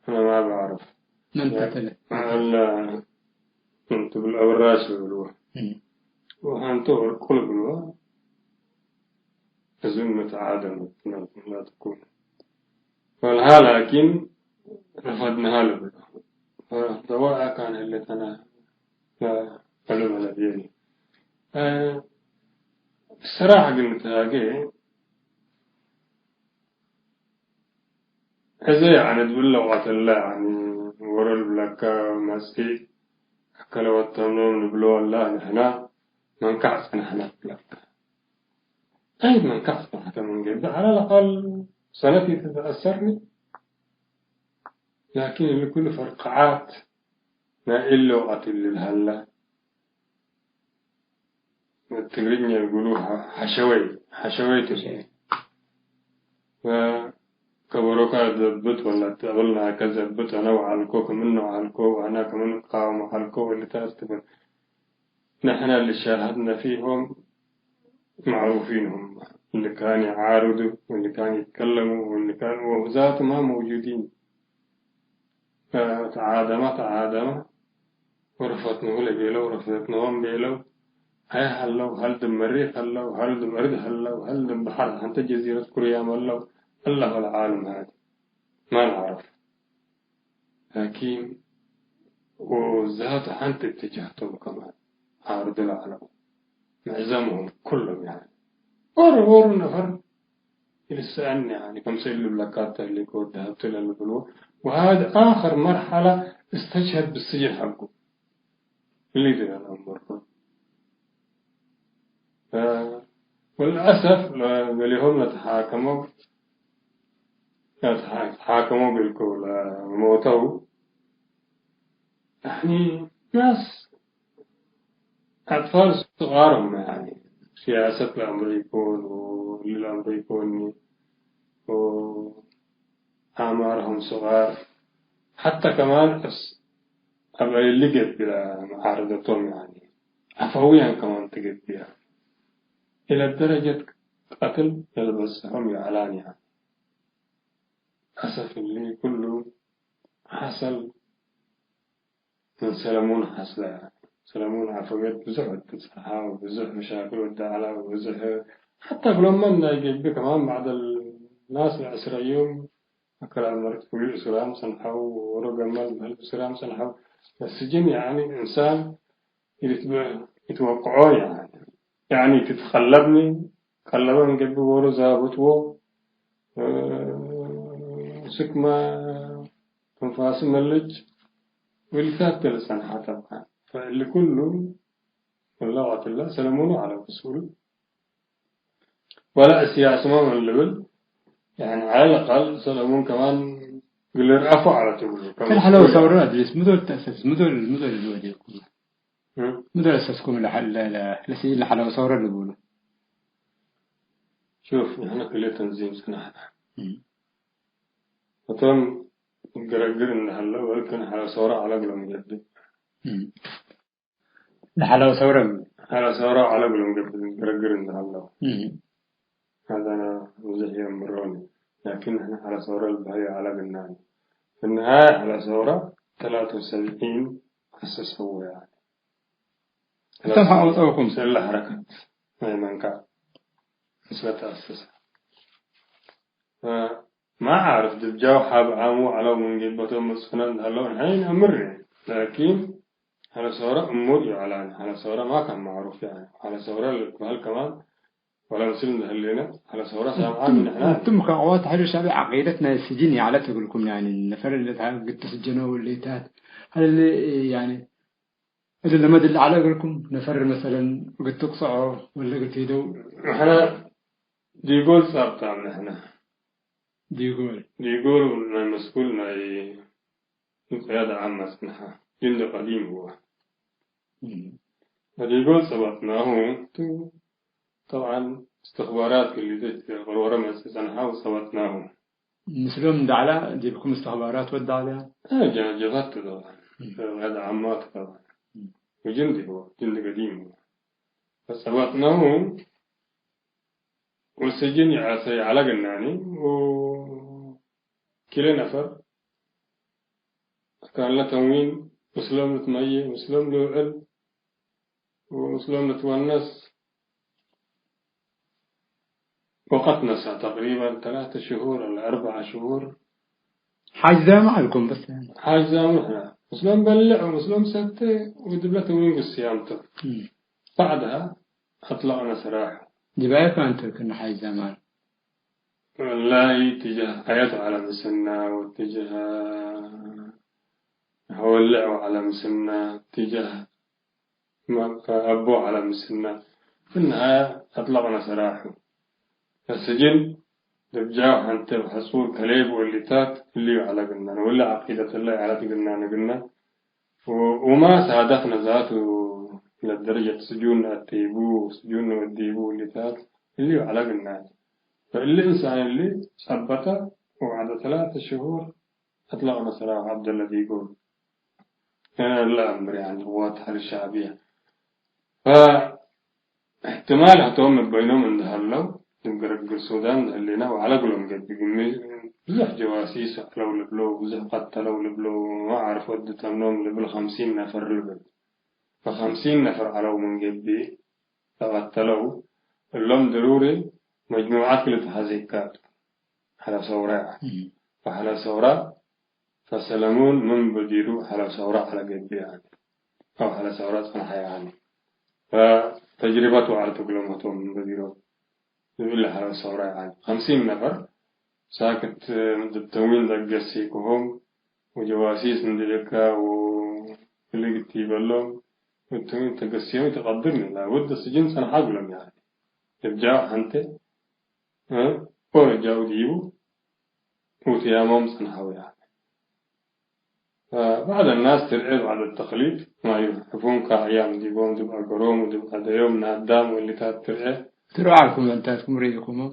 አነ ማ በአዕረፍ። መን ቀተለ? አለ እንቱ ብልአብራሽ ልብልዎ። እም። ወሐንተ ወርቁ ልብልዎ። እዝን መተዓደመት ላ ተኩን። ወልሃ ላኪን ረፈድንሃ ልብል። ፈደዋአ ካን ህለተና ፈዕሉ መለብየኒ። እ፣ ብሰራሕ ግን ተሃጌ፣ ሕዜ ያኒ እት ብለ ወቅት እለ ያኒ ወሮ ልብለከ መጽእ አከለ ወተምኖም ንብሎ ወላ ንሕና መንካዕ ጸናሕነ እብለከ። አይ መንካዕ ጸናሕተ ምን ገብእ ዐለ ለአቀል ሰነት ኢትትአሰርኒ። ላኪን እሊ ኩሉ ፈርቀዓት ናይ እሊ ወቅት እሊ ለሀለ። ትግርኛ ይብሉ ሐ-፣ ሐሸወይ፣ ሐሸወይ ትብል። ወከበሮካ ዘብጥ ወላ ተቅብልና ከዘብጥ አነ ወዐልኮ ክምነ ወዐልኮ ወአነ ክምን ቃወም ዐልኮ ወልታት ትብል። ነሕነ ልሻሃድነ ፊሆም ማዕሩፊን ሁም። እሊ ካን ይዓርዱ ወእሊ ካን ይትከለሙ ወእሊ ካን ወሁዛቱ ማ መውጁዲን። ተዓደመ፣ ተዓደመ፣ ወረፈትንሁ ለቤለው፣ ረፈትንሆም ቤለው፣ አይ ሀለው፣ ሀል ድብ መሪክ ሀለው፣ ሀል ድብ እርድ ሀለው፣ ሀል ድብ በሐር ሐንተ ጀዚረት ኩርያም ሀለው፣ አላሁ ለዓለም ሃዲ ማ ነዕረፍ። ላኪን ወዛቱ ሐንቲ እትጃህቶም ከማን ዓርዱ ለዐለው። መዕዘምሁም ኩሎም ያኒ ዎሮ ዎሮ ነፈር ኢልሰአኒ፣ ያኒ፣ ከምሰል ልብለካ እተ ህሌኮ ወደሀብቱ ለልብልዎ፣ ወሃዚ አክር መርሐለ እስተሽሀድ ብስጅን ሐቁ። እሊ ዲብ አልአምር። እ፣ ወልአሰፍ፣ ለገሌሆም ለተሓከመው፣ ለተሓ-፣ ተሓከመው ቤልኮ ለሞተው፣ ያኒ፣ ናስ አጥፋል ሱቃር እመ፣ ያኒ፣ ሲያሰት ለአምሩ ኢኮን፣ ወእሊ ለአምሩ ኢኮን፣ ወአማርሁም ሱቃር፣ ሐታ ከማን እስ-፣ አብ እሊ ገብእ ለመዓረደቶም፣ ያኒ፣ ዐፈውያን ከማን ትገብእ፣ ኢለ ደረጀት ቀትል ለልበጽሖም ይዐላን፣ ያኒ። አሰፍ እሊ ኩሉ ሐሰል ምን ሰለሙን ሐስለ። ሰለሙን ዐፈውየት ብዙሕ ወድ ትብጸሐ ወብዙሕ መሻክል ወድ ዐላ ወብዙሕ ሐታ እግሎም እንዳ ኢገብእ ከማን ባዕድ ናስ ለዐስረ ዮም አከለ አመርት ፍዩ እሱራም ሰንሐው ወሮ ገመል በህል እሱራም ሰንሐው። ለስጅን ያኒ እንሳን ኢትወቅዖ ያኒ። ያኒ ትትከለብኒ ቀለበ እንገብእ ዎሮ ዛብጥዎ፣ እ፣ ስክመ ትንፋስ መልጭ ወልታት ለጸንሐ ጠብዓን። ፈእሊ ኩሉ እለ ወቅት እለ ሰለሙኑ ዐለ መስኡል ወለ እስያስመ ምን ልብል፣ ያኒ ዐለ ለአቀል ሰለሙን ከማን ግልር አፎ ዐለ ትብሉ። ከልሐለው ሰውረ አድሪስ ምዶል ተአሰስ፣ ምዶል፣ ምዶል ልወዴኩም። እም? ምድር አሰስኩም ለሐ-፣ ለ-፣ ለ-፣ ለሲ-፣ ለሐለው ሰውረ ልቡሉ። ሹፍ፣ ንሕነ ክልኤ ተንዚም ጽናሕና። እም። እቶም ገረግር እንደ ሀለ ወልክን ሐለ ሰውረ ዐለ እግሎም ገብእ። እም። ለሐላው ሰውረ ሐላው ሰውረ ዐለ እግሎም ገብእ ግርግር እንደ ሀለው። እህ። ሀዛና ብዙሕ የእምሮኒ። ላኪን ንሕነ ሐላው ሰውረ ልበሀዩ ዐለ ግናኒ። ፍንሃየ ሐላው ሰውረ ተላተ ወሰብዒን አሰሰው ያኒ። እቶም ሐቆ ጸውኩም። ስለ ሐረከት ናይ መንቃዕ ምስለ ተአሰሰ። ማ ዓርፍ፣ ድብጃው ሐብ ዓሙ ዐለው ምን ጌበቶም መጽኡነ እንደ ሀለው ንሐይን አምር። ላኪን ሐለ ሰውረ እሙር ይዐላን፣ ሐለ ሰውረ ማ ካን ማዕሩፍ ያኒ፣ ሐለ ሰውረ ልትበሀል ከማን ወለ ምስል እንደ ህሌነ፣ ሐለ ሰውረ ሳምዓ ምን ንሕና። እንቱም ከአዋት ተሕሪር ሻዕቢ ዐቂደት ናይ ስጅን ይዐለት እግልኩም ያኒ፣ ነፈር እለ ግድ ትስጀነው እሊታት፣ ሀለ ያኒ፣ እሊ ለመድ ለዐለ እግልኩም ነፈር መሰለን እግል ትቅጸዖ ወለ እግል ትሂደው? ንሕነ ዲጎል ጻብጣም ንሕነ። ዲጎል። ዲጎል ናይ መስኩል ናይ ቅያደ ዓም አጽንሐ። ጅንዲ ቀዲም ህወ። እም። ፈዲጎል ጸበጥናሁ ቱ፣ ጠብዓን እስትኽባራት ክሊተ ቅርወረ መጽእ ጸንሐ ወጸበጥናሁ። ምስሎም እንደ ዐላ ዲብኩም እስትኽባራት ወደ ዐለ? አ፣ ጀ-፣ ጀፋት ጠብዓን። እም። ቅያደ ዓማት ጠብዓን። እም። ወጅንዲ ህወ፣ ጅንዲ ቀዲም ህወ። ፈጸበጥናሁ ወስጅን ይአሰ ይዐለ ግናኒ ወክልኤ ነፈር አካንለ ተንዊን ምስሎም ልትመዬ፣ ምስሎም ልውዕል ወምስሎም ልትወነስ ወቀት ነስአ ተቅሪበን ተላተ ሽሁር አለ አርበዐ ሽሁር። ሓጅ ዛማ አልኩም በስ። ሓጅ ዛማ ንሕና ምስሎም በልዕ ወምስሎም ሰቴ ወድብለ ተንዊን ግስያምቶ። እም። ባዕድሃ አጥለቅነ ሰራሑ። ዲብ አየ ካን ቱ ክእነ ሓይዝ ዘማን? ወላሂ፣ ትጀህ አያቱ ዐለ ምስና ወትጀህ ሐወልዕ ወዐለ ምስና፣ ትጀህ መ-፣ አቦ ዐለ ምስና። ፍንሃየ አጥለቅነ ሰራሑ። ለስጅን ድብጃው ሐንቴ ወሐጹር ከሌብ ወሊታት እልዩ ዐለ ግናነ፣ ወለ ዐቂደት እለ ዐለት ግናነ ግና። ወ-፣ ወማ ሳደፍነ ዛቱ ለደረጀት ስጁን አቴቡ፣ ስጁን ወዲቡ ወሊታት እልዩ ዐለ ግናነ። ፈእሊ እንሳን እሊ ጸበጠ ወበዕደ ተላተ ሽሁር አጥለቅነ ሰራሑ ዐብደለ ዲጎል። ለአምር ያኒ ቅዋት ሐርስ ሸዕብየ። ፈእሕትማል ህቶም እበይኖም እንደ ሀለው፣ እብ ግርግር ሱዳን እንደ ህሌነ ወዐለ እግሎም ገብእ ግሚ ብዙሕ ጀዋሲስ ዐለው ልብሎ፣ ብዙሕ ቀተለው ልብሎ፣ ወማ ዓርፍ ወዲ ተምኖም ልብል ኸምሲን ነፈር ልብል። ፈኸምሲን ነፈር ዐለው ምን ገብእ ለቀተለው፣ እሎም ድሩሪ መጅሙዓት ክል ተሐዜ ይካቱ። ሐለ ሰውረ ያኒ። እም። ፈሐለ ሰውረ ፈሰለሙን ምን በዲሩ ሐለ ሰውረ ዐለ ገብእ ያኒ። አው ሐለ ሰውረ ጸንሐ ያኒ። ፈተጅሪበት ወዐለት እግሎም ህቶም ምን በዲሮም። እብለ ሐለ ሰውረ ያኒ። ኸምሲን ነፈር ሳክት ዲብ ተንዊን ለገሴኩሆም ወጀዋሲስ እንዴ እካ ወፍልግ ቲበሎም እቶም ተገስዮም ኢትቀድርኒ፣ ላቡድ ስጅን ጸንሐ እግሎም ያኒ። እብ ጃው ሐንቴ፣ እ፣ ኦሮ ጃው ዲቡ ውትያሞም ጸንሐው ያኒ። ፈባዕድ አናስ ትርዔ ባዕድ ተቅሊድ ማ ዩሕፉን ከአያም ዲቦም ዲብ አገሮም ወዲብ ዐደዮም ናዳም ወሊታት ትርዔ። ትርዑ ዐልኩም እንታትኩም ርኢኩሞም?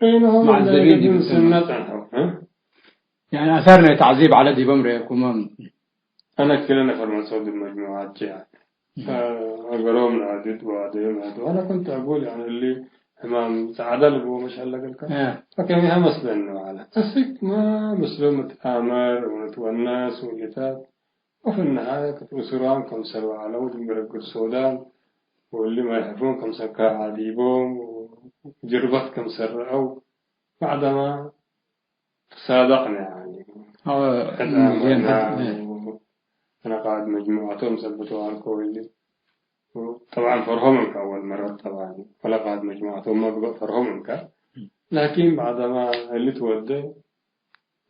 ርኢንሆም መዐዘቢን ዲብ ዲብ ስነ ጸንሐው፣ እ? ያኒ አሳር ናይ ተዕዚብ ዐለ ዲቦም ርኤኩሞም? አነ ክለ ነፈር መጽኦ ዲብ መጅሙዓት ጀ። እህ። ፈአገሮም ለአድድ ወአደዮም ለአድድ። ወአነ ኩንት አጉል፣ ያኒ፣ እሊ ሕማም ጸዕዳ ልብዎ መሽ አለገልካ? እህ። ፈከሚሀ መስለኒ ወዐለ። አስክ ማ ምስሎም እትአመር ወንትወነስ ወሊታት። ወፊ ነሃየት እት እስራም ከምሰል ወዐለው ዲብ ግርግር ሶዳን። ወእሊ ማይ ሕፉን ከምሰል ከዐ ዲቦም። ጅርበት ከምሰል ረአው። ባዕደማ ትሳደቅነ፣ ያኒ፣ አዎ፣ ሕድ እም፣ አመና ዜን ሐድ፣ እ። አነ ቃዕድ መጅሙዐቶም ሰብቶ አልኮ እሊ። ጠብዓን ፈርሆም እንከ አወል መረት ጠብዓን ወለ ቃዕድ መጅሙዐቶም መግበእ ፈርሆም እንከ። እም። ላኪን ባዕደማ እሊ ትወዴ፣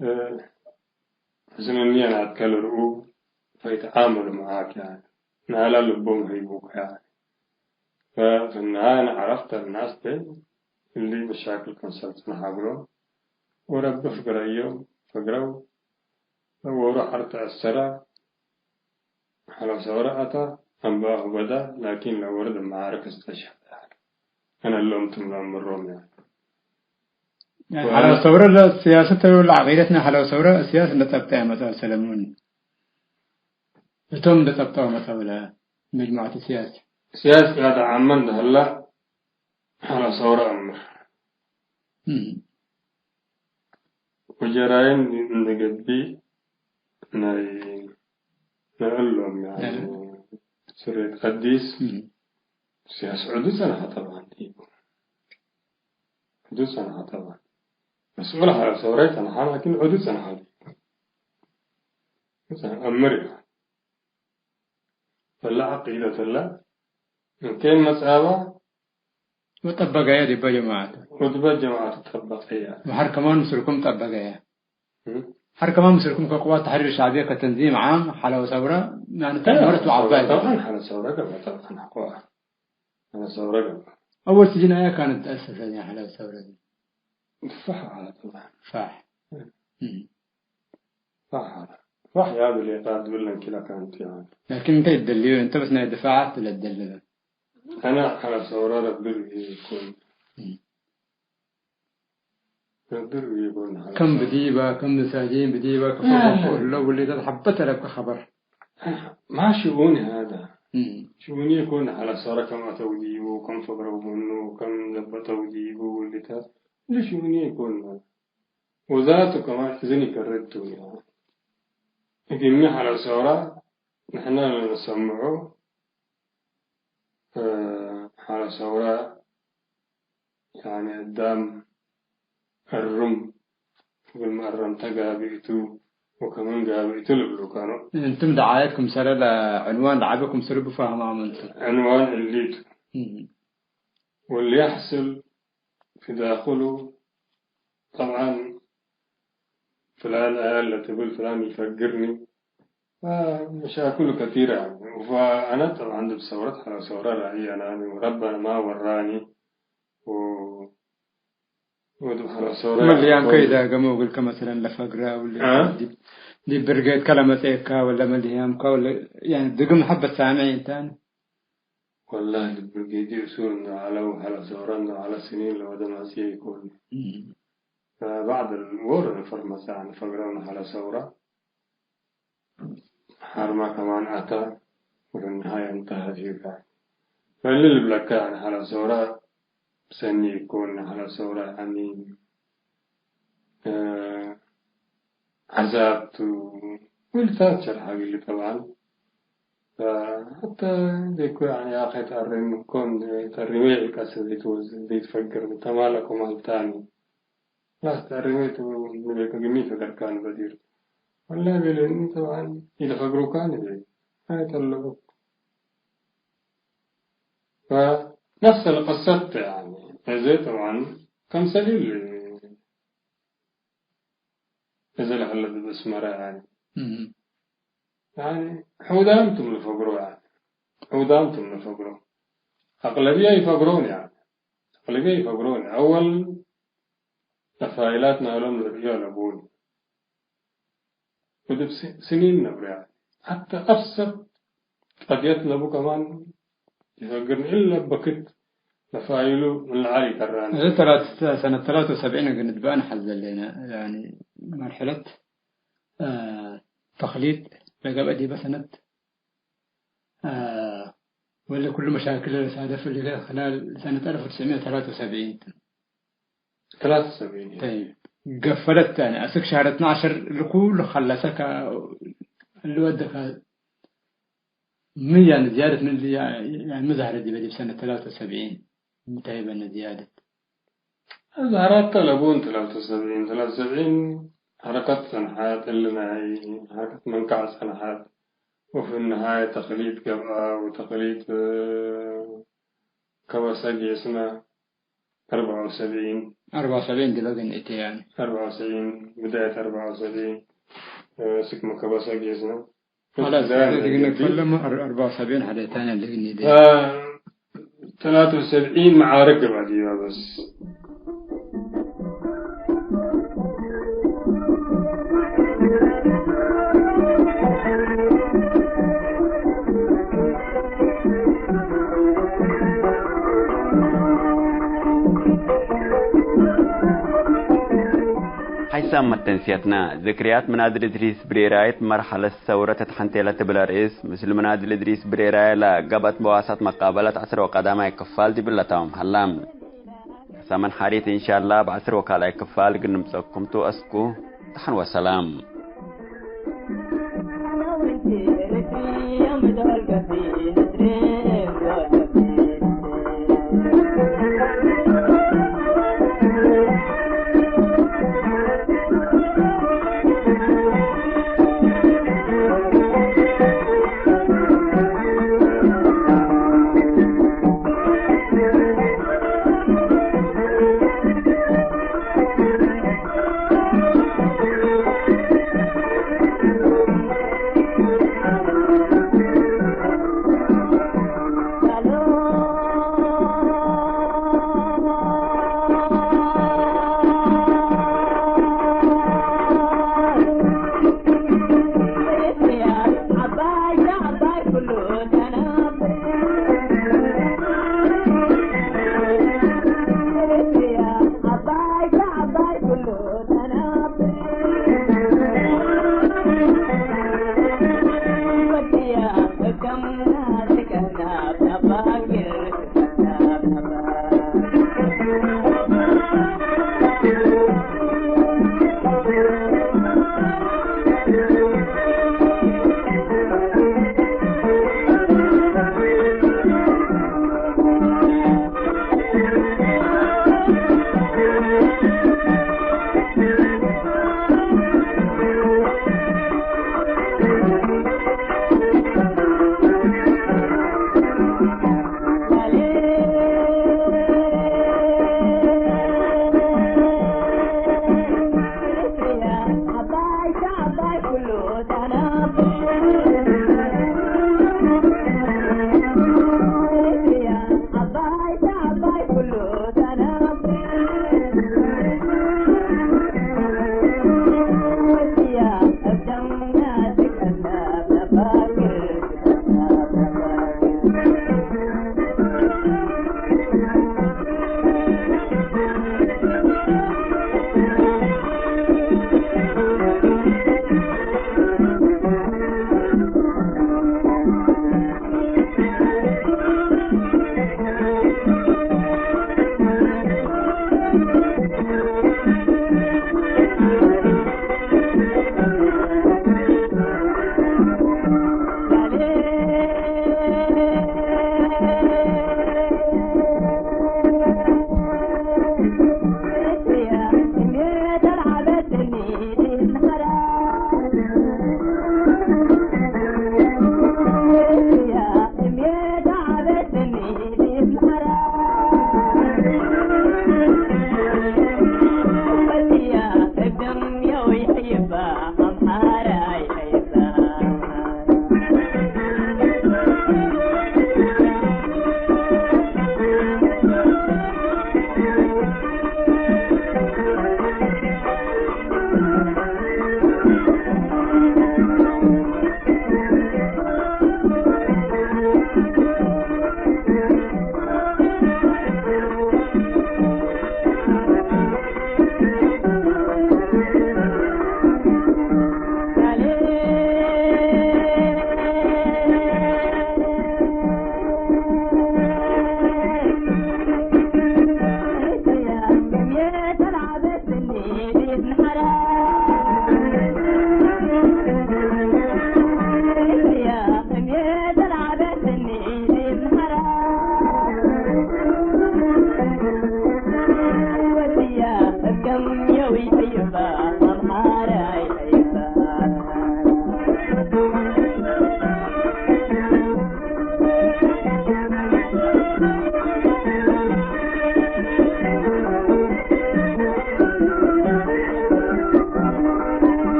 እ፣ ሕስን ንየ ናትከ ልርኡ ፈይትዓመሉ መዓክ፣ ያኒ፣ ናላ ልቦም ሀይቡከ፣ ያኒ። ፈፍንሃየ አነ ዐረፍተ እናስ ተ እሊ መሻክል ከምሰል ጽንሐ እግሎም፣ ወረቢ ፍግረዮም ፈግረው፣ ለወሩ ሐር ተአሰረ፣ ሐለብ ሰውረ አተ፣ አምበአሁ በዳ፣ ላኪን ለወሩ ዲብ መዓርክ እስተሽሀደ። አነ እሎም ትም ለአምሮም፣ ያኒ። ያኒ፣ ወ- ሐለብ ሰውረ ለሲያሰት ወለ ዐቂደት ናይ ሐለብ ሰውረ ሲያስ እንደ ጸብጠ ያመጽአ ሰለሙን። እቶም እንደ ጸብጠው መጸው ለ- መጅሙዐት ሲያሲ። ሲያሲ ቃደ ዓመ እንደ ሀላ፣ ሐላ ሰውረ አምር። እም። ወጀራይም እንደ ገብእ ናይ፣ ናይ እሎም፣ ያኒ፣ እም። ስሬት አዲስ እም። ሲያሲ ዑዱ ጸንሐ ጠብዓን ዲቡ። ዑዱ ጸንሐ ጠብዓን። መስኡል ሐላ ሰውረ ጸንሐ፣ ላኪን ዑዱ ጸንሐ ዲቡ። ጸንሐ አምር ይላል። ፈለ ዐቂደት እለ እንኬን መጽአበ ወጠበቀየ ዲበ ጀማዐቱ። ወዲበ ጀማዐቱ ጠበቀየ። ወሐር ከማን ምስልኩም ጠበቀየ። እም? ሐር ከማን ምስልኩም ከቅዋት ተሕሪር ሸዕብየ ከተንዚም ዓም ሐለ ወሰውረ፣ ያኒ፣ ተመረት ወዐባይ። ጠብዓን ሐለ ሰውረ ገብአ፣ ጠብዓን ሐቆ ሐለ ሰውረ ገብአ። አወል ስጅን አየ ካነት ተአሰሰ ሐለ ሰውረ? ፋሕ ዐለ ጠብዓን። ፋሕ። እም። እም። ፋሕ ዐለ። ፋሕ ያብል ሌጣ ድብል ለንኪላ ካንት ያብል። ላኪን እንተ ይደልዩ፣ እንተ በስ ናይ ድፋዓት ለደልበ። አነ ሐለ ሰውረ ረቢ ርኡይ ይኩን። እም። ረቢ ርኡይ ይኩን ሐለ ከም ሰውረ። ብዲባ፣ ከም መሳጂን ብዲባ፣ ከፈ አህ። ወቁ እለ ውሊታት ሐበት አለብከ ኸበር። አህ፣ ማ ሽኡኒ ሃዛ። እም። ሽኡኒ ይኩን ሐለ ሰውረ ከም አተው ዲቡ፣ ከም ፈግረው ምኑ፣ ከም ለበጠው ዲቡ ውሊታት። እሊ ሽኡኒ ይኩን። ወዛቱ ከማን እዝን ይከርድ ቱ። እግልሚ ሐለ ሰውረ ንሕነ ለነሰምዑ፣ እ፣ ሐለ ሰውረ፣ ያኒ፣ አዳም እሩም፣ እግል መአረምተ ጋብእ ቱ ወከመን ጋብእ ቱ ልብሉከ ነው። እንቱም ደዓየት ክምሰለ ለዕንዋን ደዓቢ ክምሰሉ ብፋህማም እንቱ። ዕንዋን እሊቱ። እም። ወለየሕስል ፊ ዳክሉ፣ ጠብዓን፣ ፍላን አያ ለትብል ፍላን ኢፈግርኒ፣ ፈመሻክሉ ከቲረ። ፈአነ ጠብዓን ዲብ ሰውረት ሐለ ሰውረ ራእይ አናኒ ወረበነ ማ ወራኒ ወ-፣ ወዲብ ሐለ ሰውረ መልያም ያኮ ከይዳገመው እግልከ መሰለን ለፈግረ አው አ? ዲብ፣ ዲብ ብርጌድከ ለመጽኤካ ወለ መልያምከ ወለ፣ ያኒ፣ ድግም ሐበት ሳምዕ እንታኒ። ወላሂ፣ ብርጌድ እሱር እንዶ ዐለ ወሐለ ሰውረ እንዶ ዐለ ስኒን ለወደ ማጽየ ኢኮን። እም። ፈባዕድ ወር ነፈር መጽአ ንፈግረው ነሐለ ሰውረ። ሐርማ ከማን አተ ወለንሃየ እንተሀ ዲብከ። ፈእሊ ልብለከ ነሐለ ሰውረ ሰኒ ኢኮን፣ ነሐለ ሰውረ ያኒ፣ እ፣ ዐዛብ ቱ፣ ወልታት ሸርሐ እግል ጠብዓን። ፈሐተ ዘይኮ፣ ያኒ፣ አኸ ተአሬም እኮ፣ ተአሪመ ይዕቀስ ዘይትወዝ-፣ ዘይትፈግር፣ ተማለኮ ማልታኒ። ላስ ተአሪመ ቱ፣ ንቤከ ግኒ ፈገርካን በዲር። ወላ ቤለኒ፣ ጠብዓን፣ ኢልፈግሩካን ቤ። አይ ጠለቡክ። ፈነፍስ አልቅሰት፣ ያኒ፣ እዘ ጠብዓን፣ ከምሰል እሊ፣ እዘ ለሀለ ዲብ አስመረ፣ ያኒ። እም። ያኒ፣ ሑዳም ቱም ልፈግሮ፣ ያኒ። ሑዳም ቱም ልፈግሮ። አቅለብየ ይፈግሮን፣ ያኒ። አቅለብየ ይፈግሮን። አወል ለፋይላት ናሎም ልርእዮ ለቡኒ። ወዲብ ስ-፣ ስኒን ነብርያ። ሐተ አብሰጥ ቀድየት ለቡ ከማን ይፈግርኒ። እለ በክት ለፋይሉ ምን ለዐል ይከራኒ። እዚ ተላት-፣ ሰነት ተላተ ወሰብዒን እግል ንትበአን ሐዘ ለነ፣ ያኒ መርሐለት፣ አ፣ ተክሊጥ ለገብአ ዲበ ሰነት አ፣ ወለ ኩሉ መሻክል ለሳደፍ እሊ ኸላል ሰነት አልፍ ወትስዕምየት ወተላተ ወሰብዒን። ተላተ ወሰብዒን። ጠይብ። ገፈለት፣ ያኒ፣ አስክ ሸህር እትነ ዐሸር ለኩሉ ኸለሰከ፣ እሊ ወደከ ምን፣ ያኒ፣ ዝያደት ምን፣ ያኒ፣ ምን ዛህረት ዲበ ዲብ ሰነት ተላተ ወሰብዒን? እንታይ በነ ዝያደት? ዛህራት ተ ለቡን ተላተ ወሰብዒን፣ ተላተ ወሰብዒን ሐረከት ጸንሐት፣ እሊ ናይ ሐረከት መንቀዕ ጸንሐት፣ ወፊ ነሃየ ተክሊጥ ገብአ፣ ወተክሊጥ፣ እ፣ ከበሰ ጌስነ አርበዕ ወሰብዒን። አርበዕ ወሰብዒን ዲበ ግን እቴ፣ ያኒ። አርበዕ ወሰብዒን፣ ብዳየት አርበዕ ወሰብዒን፣ እ፣ ስክመ ከበሰ ጌስነ። ኸላስ፣ ዳይም ሐደት ግን እንግዲህ ፈለመ አር-፣ አርበዕ ወሰብዒን ሐደት ታንያ ለግኒ ደ። አ፣ ተላተ ወሰብዒን መዓርክ ገብአ ዲባ በስ። ሐይሳም መተንስየትነ፣ ዝክርያት ምናድል እድሪስ ብሬራይት መርሐለት ሰውረት እት ሐንቴ ለትብል አርእስ፣ ምስል ምናድል እድሪስ ብሬራይ ለገብአት በዋሳት መቃበለት ዐስር ወቀዳማይ ክፋል ዲብለ ታምም ሀላ። ሰመን ሐሪት እንሻላ እብ ዐስር ወካልኣይ ክፋል እግል ንምጸኩም ቱ። አስኩ ደሐን ወሰላም።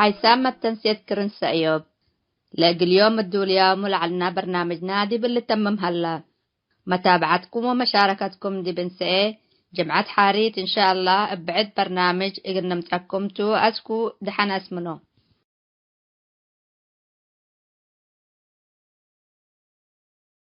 ሓይሳም መተንሴት ክርን ሰእዮብ። ለእግል ዮም እዱልያሙ ለዐልና በርናምጅና ዲብ ልተምም ሀላ። መታብዐትኩም ወመሻረከትኩም ዲብ እንሰኤ ጅምዐት ሓሪት እንሻአላህ እብ ብዕድ በርናምጅ እግል ንምጸኩም ቱ። አስኩ ደሐን አስምኖ።